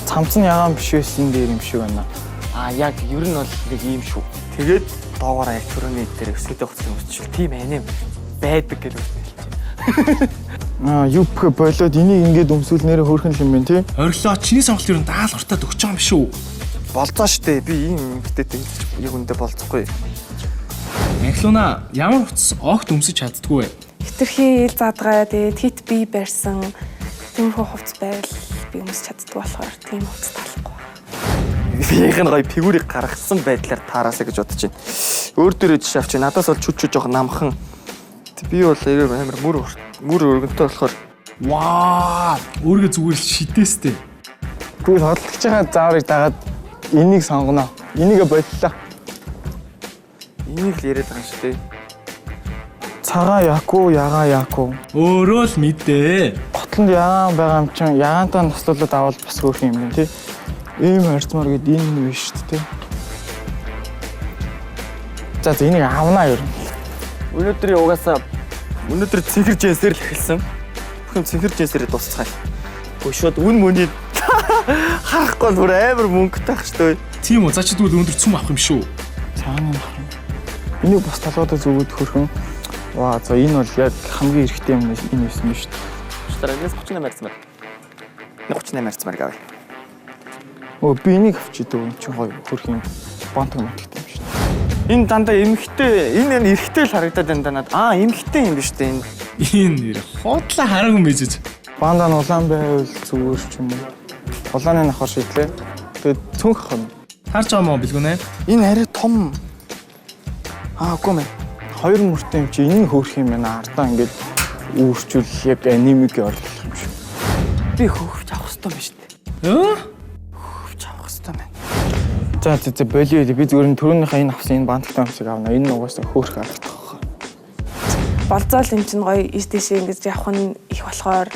Цамц нь ягаан биш байсан дээр юм шиг байна. Аа яг ер нь бол нэг ийм шүү. Тэгээд доогоороо яг төрөний дээр өсгөдөө хуцлын өмсчүүл тийм аним байдаг гэж үзнэ хэлж байна. Аа юпх болоод энийг ингээд өмсвөл нэрэ хөөрхөн юм байна тий. Орилоо чиний сонголт ер нь даалгавартаа өгч байгаа юм шүү. Болцоо штэ би ийм эмгтээтэй хэлж яг үндэ болцохгүй. Анхлууна ямар хувцас огт өмсөж чаддгүй вэ? Хитрхи ил задгай тэгээд хит бие барьсан тиймэрхүү хувцас байвал би өмсөж чаддгүй болохоор тийм хувцас таалахгүй. Биеийнх нь гоё фигүрийг гаргасан байдлаар таараасаа гэж бодож байна. Өөр дөрөө жишээ авчих. Надаас бол чүч чүч жоохон намхан. Би бол амар мөр өргөнтэй болохоор Ваа, өөргөө зүгээр л шидэстэй. Тэгвэл хөдөлгөж байгаа зааврыг дагаад энийг сонгоно. Энийгээ боллоо. Энийг л яриад байгаа юм шүү дээ. Цагаан яку, ягаан яку. Өөрөө л мэдээ. Готлонд ягаан байгаа юм чинь ягаантай нослуулаад авал бас хөөрхөн юм байна тий. Ийм харьцмаар гээд энэ биш шүү дээ. За за энийг авнаа ер нь. Өнөөдрийн угаасаа өнөөдөр цэнхэр джинсээр л эхэлсэн. Бүх юм цэнхэр джинсээрээ дуусцгаая. Гөө шууд үн мөний харахгүй бол бүр амар мөнгөтэй ах шүү дээ. Тийм үү? За чи тэгвэл өндөр цүм авах юм шүү. Цагаан юм. Энийг бас толгойдоо зүгүүд хөрхөн. Ваа за энэ бол яг хамгийн эрэгтэй юм энэ байсан биз шүү дээ. Уучлаарай. Энэс 38 ярьсан байна. 38 ярьсан байна гавь. Өө би энийг авчиж идэв. Энэ чинь гоё хөрх юм. Бонтог мотгтой юм шүү дээ. Энэ дандаа эмэгтэй, энэ энэ эрэгтэй л харагдаад байна да надад. Аа, эмэгтэй юм биш үү энэ. Энэ нэр худлаа хараагүй мэжэж. Банда нь улаан байвал зүгээр ч юм уу. Улааны нахаар шийдлээ. Тэгээд цүнх ах юм. Харж байгаа мó бэлгүнэ. Энэ арай том. Аа, үгүй мэ. Хоёр мөртэй юм чи энэ нь хөөрх юм байна. Ардаа ингээд үүрчүүл яг анимиг орлох юм шиг. Би хөвч авах хэрэгтэй юм шүү дээ. Өө? Хөвч авах хэрэгтэй байна. За за за болио би зүгээр нь түрүүнийхээ энэ авсан энэ банттай юмсыг авна. Энэ угаасаа хөөрх харагдах хаа. Болзоол юм чинь гоё ийш тийшээ ингэж явах нь их болохоор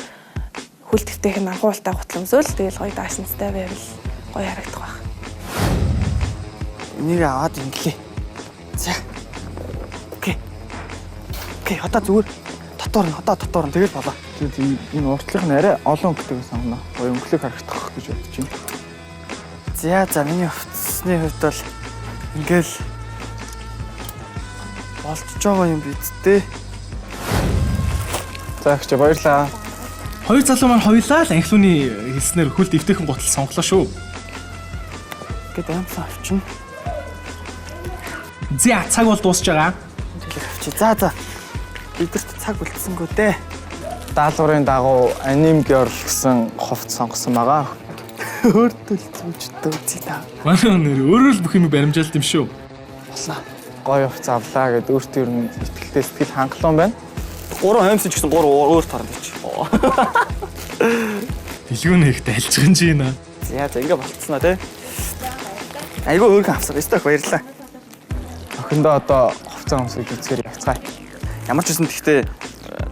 хөл твтэйх нь анхуултай гутал өмсөөл тэгэл гоё даашинцтай байвал гоё харагдах байх. Энийг аваад инглээ. За. Окей. Окей, одоо зүгээр дотоор нь одоо дотоор нь тэгэл болоо. Тэгээд энэ уртлах нь арай олон өнгөтэйг сонгоно. Гоё өнгөлөг харагдах гэж бодож байна. За за миний хувцсны хувьд бол ингээл болчихж байгаа юм биз дээ. За ихч баярлаа. Хоёр залуу маань хоёулаа л анхлууны хэлснээр хөлд эвтэйхэн гутал сонглоо шүү. Ингээд аимсан авчина. За цаг бол дуусж байгаа. Тэлэг авчи. За за. Бидэрт цаг үлдсэнгүү дээ. Даалгаврын дагуу аним girl гэсэн хувц сонгосон байгаа. Өөртөө зүүжтэй үзье та. Манай нэр өөрөө л бүх юм баримжаалт юм шүү. Болно. Гоё хувц авлаа гэд өөртөө ер нь итгэлтэй сэтгэл хангалуун байна. Гурван хоймсон ч гэсэн гурван өөр торно чи. Дэлгүүнэ их дайлжхан чи нэ. За за ингээ болцсноо тий. Айгүй өөрхөн авсан. Өстөх баярлаа. Охиндоо одоо хувцас өмсөж үзэхээр явцгаая. Ямар ч үсэн тэгтээ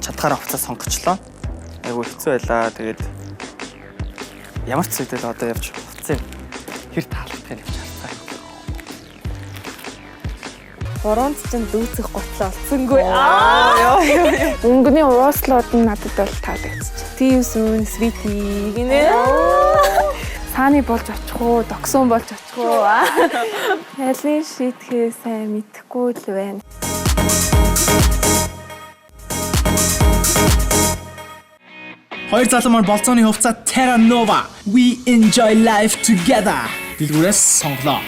чадхаараа хувцас сонгочлоо. Айгүй хэцүү байлаа. Тэгээд ямар ч зүйлэл одоо явж хувцас хэр таалагдах юм явж харцгаая. Гурван чинь дүүцэх гутлаа олцсонгүй. Аа ёо ёо. Өнгөний ууслууд нь надад бол таалагдчих. See you soon sweetie гинэ. Сааны болж очих уу, догсон болж очих уу? Алин шийдэхээ сайн мэдэхгүй л байна. Хоёр залуу маань болцооны хувцас Terra Nova We enjoy life together дэлгүүрээс сонглоо.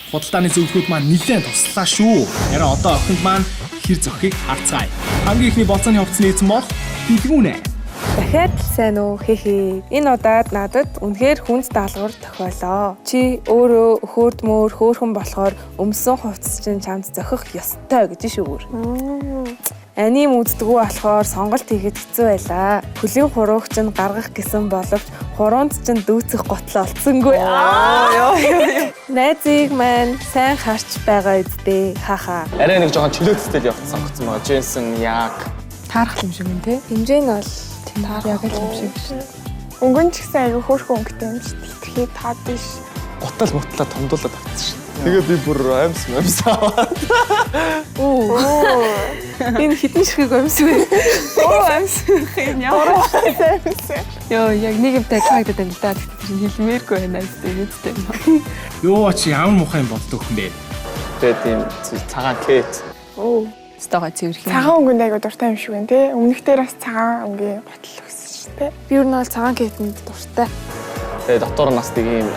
Худалдааны зөвлөгөөд маань нэлээд туслаа шүү. Харин одоо охинд маань хэр зохихыг харцгаая. Хамгийн ихний болцооны хувцсны эзэн бол Дэлгүүнэ. Дахиад л сайн уу хээ хээ. Энэ удаад надад үнэхээр хүнд даалгавар тохиолоо. Чи өөрөө хөөрдмөр хөөрхөн болохоор өмсөн хувцас чинь чамд зохих ёстой гэж шүүгүр. Аним үздэггүй болохоор сонголт хийхэд хэцүү байлаа. Хөлийн хурууг чинь гаргах гэсэн боловч хуруунд чинь дүүцэх гутлаа олцсонгүй. Аа ёо ёо. Найзыг маань сайн харч байгаа үсттэй. Хаха. Арай нэг жоохон чөлөөцтэй л явц сонгоцсон байгаа. Дженсен яг Таарах юм шиг юм те. Хэмжээ нь бол Яг л юм шиг шүү. Өнгөн ч гэсэн айгүй хөөрхөн өнгөтэй юм шиг хитрхи тод биш. гутал мутлаа томдуулаад авчихсан шин. Тэгээ би бүр амьс амьс аваад. Оо. Энэ хитэн ширхэг амьс вэ? Оо амьс юм ямар. Йоо яг нэг юм тагтаад байна л да. Тэгтээ чинь хэлмээргүй байна үстэй үстэй. Йоо чи ямар муухай юм болдог юм бэ? Тэгээ тийм цагаан кэт. Оо. Стогоо цэвэрхэн. Цагаан өнгөнд айгүй дуртай юм шиг байна те. Өмнөх дээр бас цагаан өнгийн гутал өгсөн шүү дээ. Би ер нь бол цагаан кетэнд дуртай. Тэгээ дотор нь бас нэг юм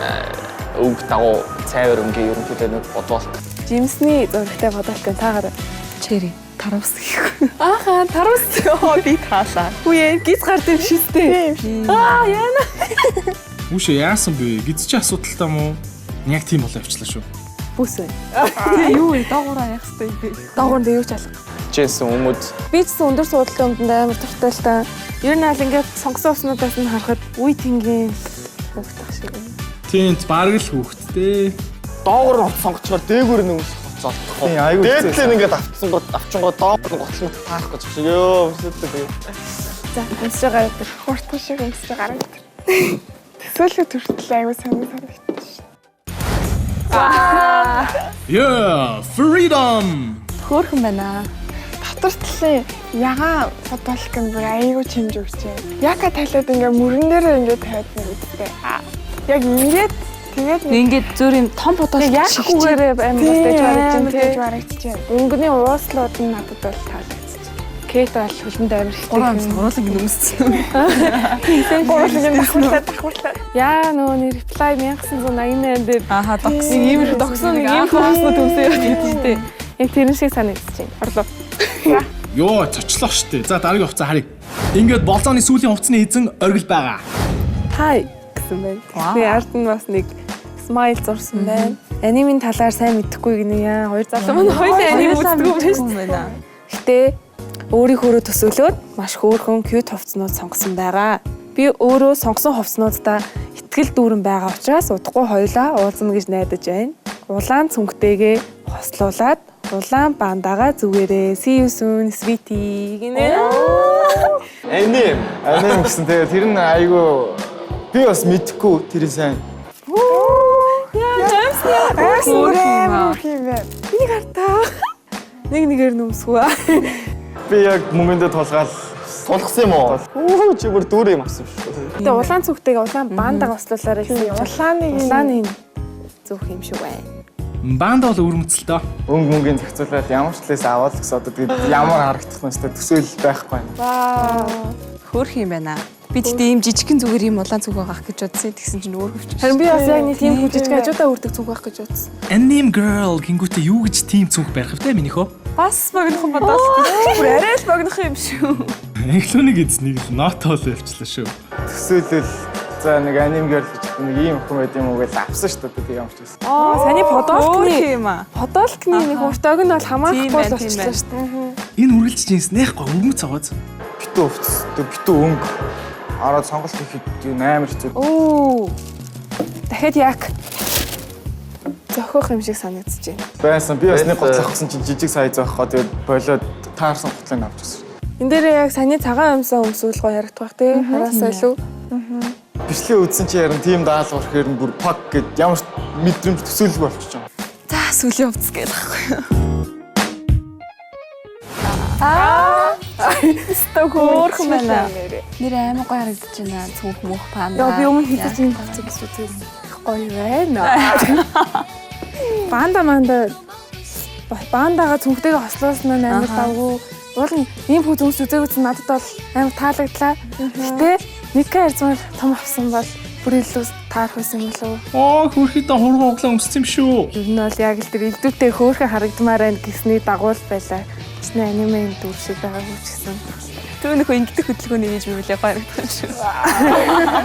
өг дагуу цайвар өнгийн ерөнхийдөө нэг бодволт. Жимсний зурагтай бодолтой таагаар Черри таравс гэхгүй. Ааха таравс ёо би таалаа. Үгүй гиз гард юм шиг дээ. Аа яана. Үүшээ яасан бэ? Гиз чи асуудалтай мó? Яг тийм болоо явчлаа шүү. Бүс байна. Тэгээ юу вэ? Доогоороо яах хэвтэй юм бэ? Доогуур нь юу ч алга. Дженсен өмд Би ч гэсэн өндөр суудалтай өмдөнд амар дуртай л та. Ер нь аль ингээд сонгосон уснуудаас нь харахад үе тэнгийн хүүхдэх шиг байна. Тэнт бараг л хүүхдтэй. Доогуур нь хувцас сонгоцохоор дээгүүр нь өмсөх хувцас олдох. Тийм, айгүй хэцүү Дээдлээ ингээд авцсан гот авчингоо доогуур нь гутал мут таарах гэж шиг ёо өмсөдөө тэгээ. За өмсөж гараад ир. Хурдхан шиг өмсөж гараад ир. Төсөөлөд хүртэл айгүй сонир санагдчих. Yeah, freedom. Хөөрхөн байна. Дотор талын ягаан футболк нь бүр айгүй чимж өгч байна. Яка талаад ингээ мөрөн дээрээ ингээ тавиад нэг үстэй. Яг ингээд Тэгээд Ингээд зөөр юм том бодол яахгүйгээр амар болж барагдаж байна тийм. Барагдаж байна. Өнгөний ууслууд нь надад бол таалагдчих. Кет бол хөлөнд амар ихтэй. Гурван ингэ өмссөн. Гурван ингэ давхарлаа давхарлаа. Яа нөгөө нэг reply 1988 дээр Аха догсон. Нэг ийм их догсон нэг ийм хүмүүснүүд өмсөө яваад байдаг шүү дээ. Яг тэрэн шиг санагдчих чинь. Орлоо. Йоо, цочлоо штэ. За дараагийн хувцас харъя. Ингээд болзооны сүүлийн хувцсны эзэн оргил байгаа. Хай гэсэн байна. Тэгээ ард нь бас нэг смайл зурсан байна. Анимын талаар сайн мэдэхгүй гинэ яа. Хоёр залуу маань хоёулаа аним үздэг юм байна. Гэтэ өөрийнхөөрөө төсөөлөөд маш хөөрхөн cute хувцснууд сонгосон байгаа. Би өөрөө сонгосон хувцснуудаа итгэл дүүрэн байгаа учраас удахгүй хоёулаа уулзна гэж найдаж байна. Улаан цүнхтэйгээ хослуулад улаан бандагаа зүгээрээ. See you soon sweetie гинэ. Аним. Аним гэсэн тэгээ тэр нь айгүй би бас мэдэхгүй тэрийг сайн. Яа, Амар юм байна. Энийг хартаа. Нэг нэгээр нүмсгүү. Би яг мөнгөндөө тулгаал тулгсан юм уу? Үу чи бүр дүүр юм авсан шүү. Гэтэ улаан цүнхтэйгээ улаан бандагаа хослуулаарай гэсэн юм. Улааны зүөх юм шиг байна. Банда бол өвөрмөцөлтөө. Өнгө мөнгөний зохицуулаад ямар ч талаас аваад гэсэн одоо тэгээд ямар харагдах нь өстой төсөөлөл байхгүй байна. Вау. Хөөх юм байна. Би тэгтээ ийм жижигхэн зүгээр ийм улаан зүг байгаах гэж бодсон. Тэгсэн чинь өөр хөвч. Харин би бас яг нэг тийм жижиг хажуудаа үрдэг зүг байх гэж бодсон. Anime girl гингүүтээ юу гэж тийм цүнх барих вэ минийхөө? Бас богинохон бодоол. Бүр арай л богинох юм шүү. Англиуныг эзнийг л нотол явчлаа шүү. Төсөөлөл за нэг аним girl гэж нэг ийм охин байд юм уу гэж авсан шүү дээ тэг ямар ч байсан. Аа, саний подолкны юм аа. Подолкны нэг урт ог нь бол хамаахгүй л болчихлоо шүү дээ. Энэ үргэлж жинс нэх гоо өвөрмөц аваад. Битүү хувцас, битүү өнгө ороод сонголт хийхэд юу амар хэцүү. Оо. Дахиад яг зохиох юм шиг санагдаж байна. Байсан. Би бас нэг гутал авахсан чинь жижиг сайз байхгүй. Тэгээд болоод таарсан гутлыг авчихсан. Энэ дээр яг саний цагаан өмсөө өмсүүл гоё харагдах бах тий. Хараасаа илүү. Бичлэгээ үзсэн чи харин тийм даалгавар ихээр нь бүр пак гэд ямар ч мэдрэмж төсөөлгүй болчихж байгаа. За сүүлийн хувцас гээл ахгүй. Аа. Өстө хөөрхөн байна. Нэр амар гоё харагдаж байна. Цүнх мөх панда. Яа би өмнө хийж энэ хувцас гэж үзсэн. Гоё байна. Банда манда бандагаа цүнхтэйгээ хослуулсан нь амар давгүй. Уул нь ийм хүү зүнс үзээгүйсэн надад бол амар таалагдлаа. Гэтэ Ника Арзмар том авсан бол бүр илүү таарах байсан юм болов уу? Аа хөрхидээ хурган углаа өмссөн юм шүү. Ер нь бол яг л тэр илдүүтэй хөөрхөн харагдмаар байна гэсний дагуу л байлаа. Чиний анимын дүр шиг байгаагүй ч гэсэн. Түүнийхөө ингэдэг хөдөлгөөний хийж мөвлөө гоё харагдах юм шүү.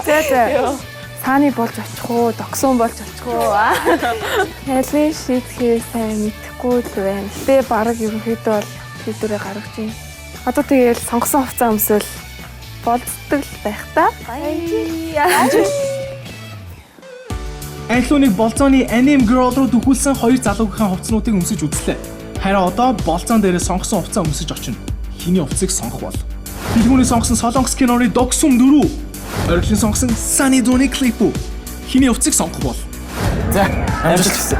За за. Сааны болж очих уу, догсон болж очих уу? Алийг шийдэхээ сайн мэдэхгүй л байна. Гэтэ бараг ерөнхийдөө бол шийдвэрээ гаргаж байна. Одоо тэгээл сонгосон хувцас өмсөөл болцдог л байх та. Англиуныг болзооны Anime Girl руу дөхүүлсэн хоёр залуугийнхаа хувцснуудыг өмсөж үзлээ. Харин одоо болзоон дээрээ сонгосон хувцас өмсөж очино. Хиний хувцсыг сонгох бол? Бэлгүүний сонгосон Солонгос киноны Догсум 4. Ориглын сонгосон Sunny Dune клип үү? Хиний хувцсыг сонгох бол? За, амжилт хүсье.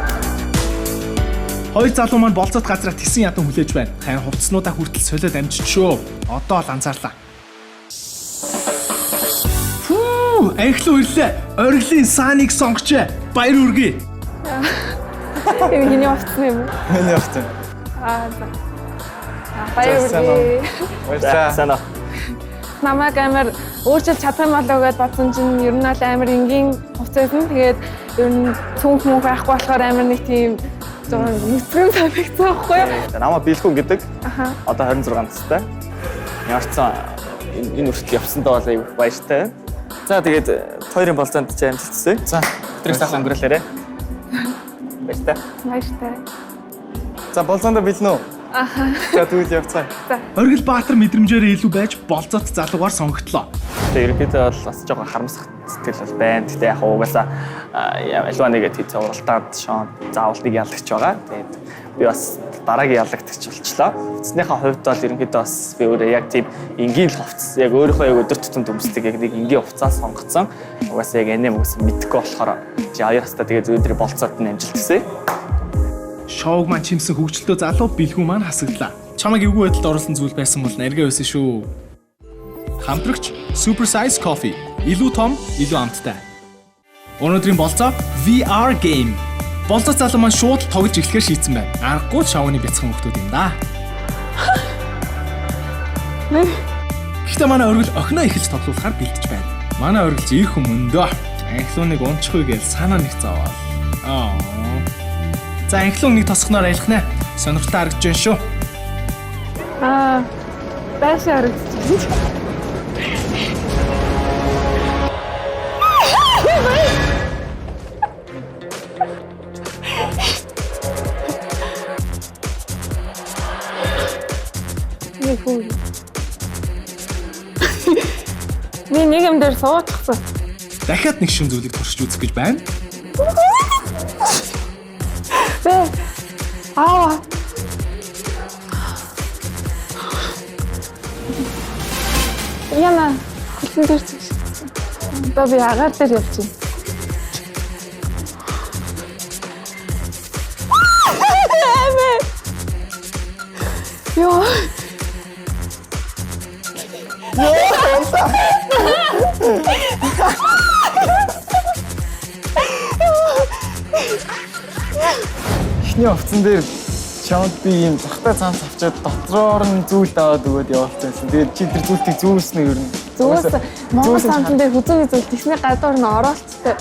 Хоёр залуу маань болзоот газраа тесэн ядан хүлээж байна. Харин хувцснуудаа хүртэл солиод амжиж шүү. Одоо л анзаарлаа. Фүү, анхлуу ирлээ. Ориглын Саныг сонгочээ. Баяр хүргэе. Энэ хиний хувцас юм уу? Миний хувцас. Аа за. Баяр хүргэе. Баярлалаа. Сайн уу. Намайг амар өөрчилж чадах юм болоо гэдээ бодсон чинь ер нь бол амар энгийн хувцас байсан. Тэгээд ер нь цүнх мөнх байхгүй болохоор амар нэг тийм жоохон нүцгэн санагдсан байхгүй юу? Намаа Бэлхүн гэдэг. Аха. Одоо 26 настай. Ямар ч сан энэ хүртэл явсандаа бол айгүй баяртай. За тэгээд хоёрын болзоонд чи амжилт хүсье. За, өдрийг сайхан өнгөрөөлөөрэй. Баяртай. Баяртай. За, болзоондоо бэлнэ үү? Аха. За, тэгвэл явцгаая. За. Оргил Баатар мэдрэмжээрээ илүү байж болзоот залуугаар сонгогдлоо. Тэгээ ерөнхийдөө бол бас жоохон харамсах сэтгэл бол байна. Гэтэ яг угаасаа альва нэгэ тийц уралдаанд шон заавал нэг ялагч байгаа. Тэгээд би бас дараагийн ялагдагч болчлоо. Хувцсныхаа хувьд бол ерөнхийдөө бас би өөрөө яг тийм энгийн л хувцас яг өөрийнхөө яг өдөр тутамд өмсдөг яг нэг энгийн хувцас сонгоцсон. Угаасаа яг аним угаасаа мэдэхгүй болохоор чи аяар хастаа тэгээ зөөдрий болцоод нь амжилт хүсье. Шоуг маань чимсэн хөгжилтөө залуу бэлгүү маань хасагдлаа. Чамайг эвгүй байдалд оруулсан зүйл байсан бол нарийн байсан шүү. Хамтрагч Super Size Coffee. Илүү том, илүү амттай. Өнөөдрийн болцоо VR game. Болцоо залуу маань шууд тоглож эхлэхээр шийдсэн байна. Аргагүй л шоуны бяцхан хүмүүс юм да. Гэхдээ манай оргил охиноо эхэлж тоглуулахаар бэлдэж байна. Манай оргилч ир хүн мөндөө. Анхлууныг унчихгүй гэж санаа нэг зовоол. Аа. За анхлуун нэг тосгоноор аялах нэ. Сонирхолтой харагдаж байна шүү. Аа. Байшин харагдчихсан. Нэг хүү. Би нэг юм дээр суучихсан. Дахиад нэг шин зүйлийг туршиж үзэх гэж байна. Бэ. Аа. Яна, хөлн дээр цэгшсэн. Одоо би агаар дээр явж байна. Амэ. Йоо. Эхний хувцсан дээр чамд би ийм захтай цамц авчиад дотроор нь зүйл даваад өгөөд явуулсан байсан. Тэгээд чи тэр зүйлтийг зүүсэн үү ер нь? Зүүсэн. Монгол самтан дээр хүзүүний зүйл тэгсний гадуур нь ороолттой.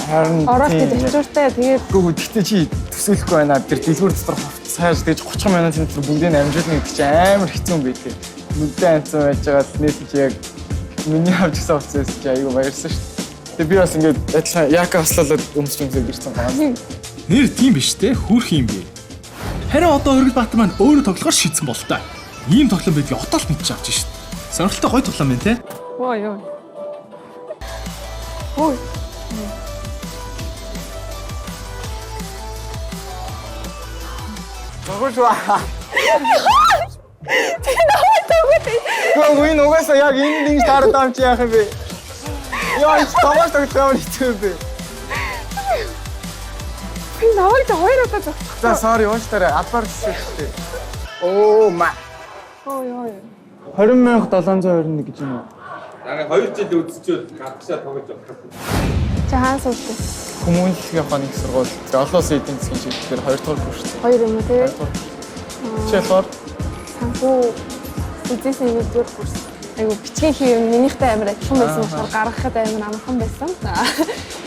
Харин Ороолт гэж ачууртай. Тэгээд Үгүй гэхдээ чи төсөөлөхгүй байна. Тэр дэлгүүр дотор хувцас хайж тэгж 30 минутын дотор бүгдийг нь амжуулна гэдэг чи амар хэцүү юм байлээ. Нүдэн амцсан байж байгаа л нээсэн чи яг миний авч гисэн хувцас байсан чи айгүй баярсан шүү дээ. Тэгээ би бас ингээд адилхан яка хослолоод өмсч өмсөд ирсэн байна. Нэр тийм биш те, хөөрх юм бэ. Харин одоо Өргөл Баатар маань өөрөө тоглохоор шийдсэн болтой. Ийм тоглоом байдгийг отоол мэдчих авч шít. Сонирхолтой гоё тоглоом байна те. Ой ёо. Ой. Тогш ба. Чи намайг тогоод. Үгүй энэ угаасаа яг энд ингэж таарад байгаа юм чи яах юм бэ? Яа, энэ тоглож тоглох ямар хэцүү юм бэ? Би намайг хоёр удаа зогсох. За, sorry, уучлаарай. Албаар хэлсэн шүү дээ. Оо ма. Ой ой. 20,721 гэж юм уу? Дараа 2 жил үзчихвэл гадагшаа тоглож болох. Чи хаан суудаг? Хүмүүнлэгийн нэг сургууль. Тэр олон улсын эдийн засгийн чиглэлээр 2 дугаар курс. Хоёр юм уу те? Чи болохоор санхүү бизнесийн нэгдүгээр курс. Айгу бичгийн хэв минийхтэй амар адилхан байсан болохоор гаргахад амар амархан байсан.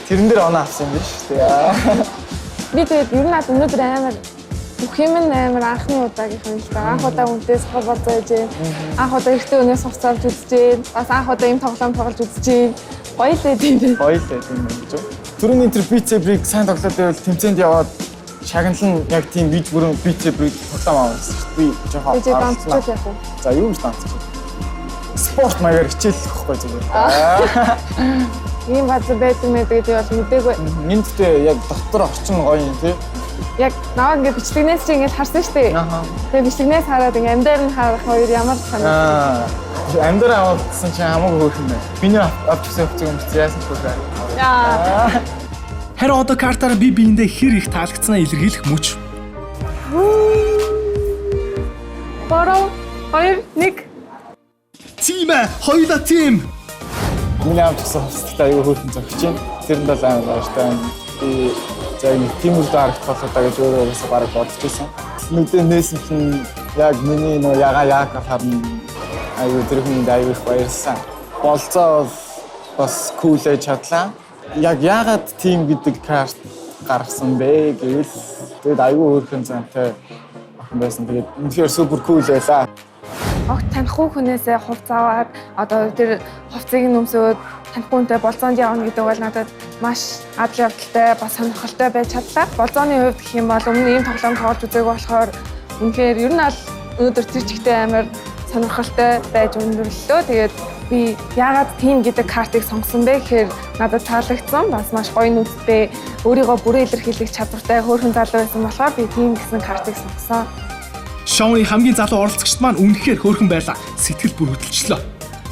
Тэрэн дээр оноо авсан юм биш үү? Би тэгээд ер нь аль өнөөдөр амар бүх юм нь амар анхны удаагийнх юм л да. Анх удаа үнтэй сохор болзоо хийж гин. Анх удаа эрэгтэй өнөөс хувцас авч үзэж гин. Бас анх удаа ийм тоглоом тоглож үзэж гин. Гоё л ээ тийм ээ. Гоё л ээ тийм ээ гэж. Түрүүний тэр Beat Saber-ыг сайн тоглоод байвал тэмцээнд яваад шагнал нь яг тийм вид бүрэн Beat Saber-ыг тоглоом авсан шүү дээ. Би жоохон Би данцчих яах вэ? За юу гэж данцчих. Спорт маягаар хичээллэх байхгүй зүгээр. Ийм газар байдаг мэд гэдэг бол мдээгүй. Энд гэхдээ яг дотор орчин гоё юм тий. Яг наваа ингээ бичлэгнээс чи ингээ харсан шүү дээ. Тэгээ бичлэгнээс хараад ингээ амьдаар нь харах хоёр ямар санагдав. Амьдаар аваадсан чи хамаагүй хөөрхөн байна. Миний авч өгсөн хувцас өмссөн яасан ч хөөрхөн. Яа. Харин одоо картаараа би биендээ хэр их таалагдсанаа илэрхийлэх мөч. 3 2 1. Тийм ээ, хоёулаа тийм. Миний авч өгсөн хувцастай аюу хөөрхөн зогсож байна. Тэрэнд бол амар баяртай байна. Би за нэг тийм үр дүн харагдах болоо та гэж өөрөө угаасаа бараг бодож байсан. Нүдэн нээсэн чинь яг миний нөө яга яг харна аюу тэр хүнд аюу их баярлсан. Болцоо бол бас кул ээж чадлаа. Яг яагаад тийм гэдэг карт гаргасан бэ гэвэл тэгээд аюу хөөрхөн зантай охин байсан. Тэгээд үнэхээр супер кул байлаа. Огт танихгүй хүнээсээ хувц аваад одоо тэр хувцыг нь өмсөөд танихгүй хүнтэй болзоонд явна гэдэг бол надад маш адал явдалтай бас сонирхолтой байж чадлаа. Болзооны хувьд гэх юм бол өмнө ийм тоглоом тоглож үзээгүй болохоор үнэхээр ер нь аль өнөөдөр тэр чигтээ амар сонирхолтой байж өндөрлөлөө. Тэгээд би яагаад тийм гэдэг картыг сонгосон бэ гэхээр надад таалагдсан. Бас маш гоё нүдтэй өөрийгөө бүрэн илэрхийлэх чадвартай хөөрхөн залуу байсан болохоор би тийм гэсэн картыг сонгосон. Шоуны хамгийн залуу оролцогчд маань үнэхээр хөөрхөн байлаа. Сэтгэл бүр хөдөлчлөө.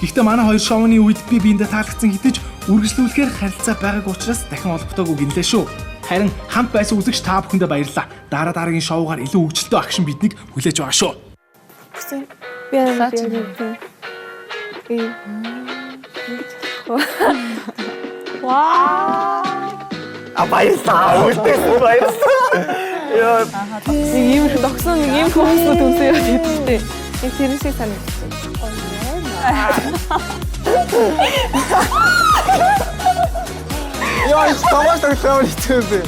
Гэхдээ манай хоёр шоуны үед би биендээ таалагдсан хэдий ч үргэлжлүүлэхээр харилцаа байгаагүй учраас дахин холбогдоогүй гинлээ шүү. Харин хамт байсан үзэгч та бүхэндээ баярлалаа. Дараа дараагийн шоугаар илүү хөгжилтэй агшин биднийг хүлээж байгаа шүү. Би амар би. Вау. А баярлалаа. Үлдээсэн баярлалаа. Йоо. Нэг иймэрхүү догсон нэг ийм хүмүүснүүд өмсөө яваад идэв штэ. Яг тэрэн шиг санагдчих. Яа, их тоглож тоглох юм хэцүү юм бэ.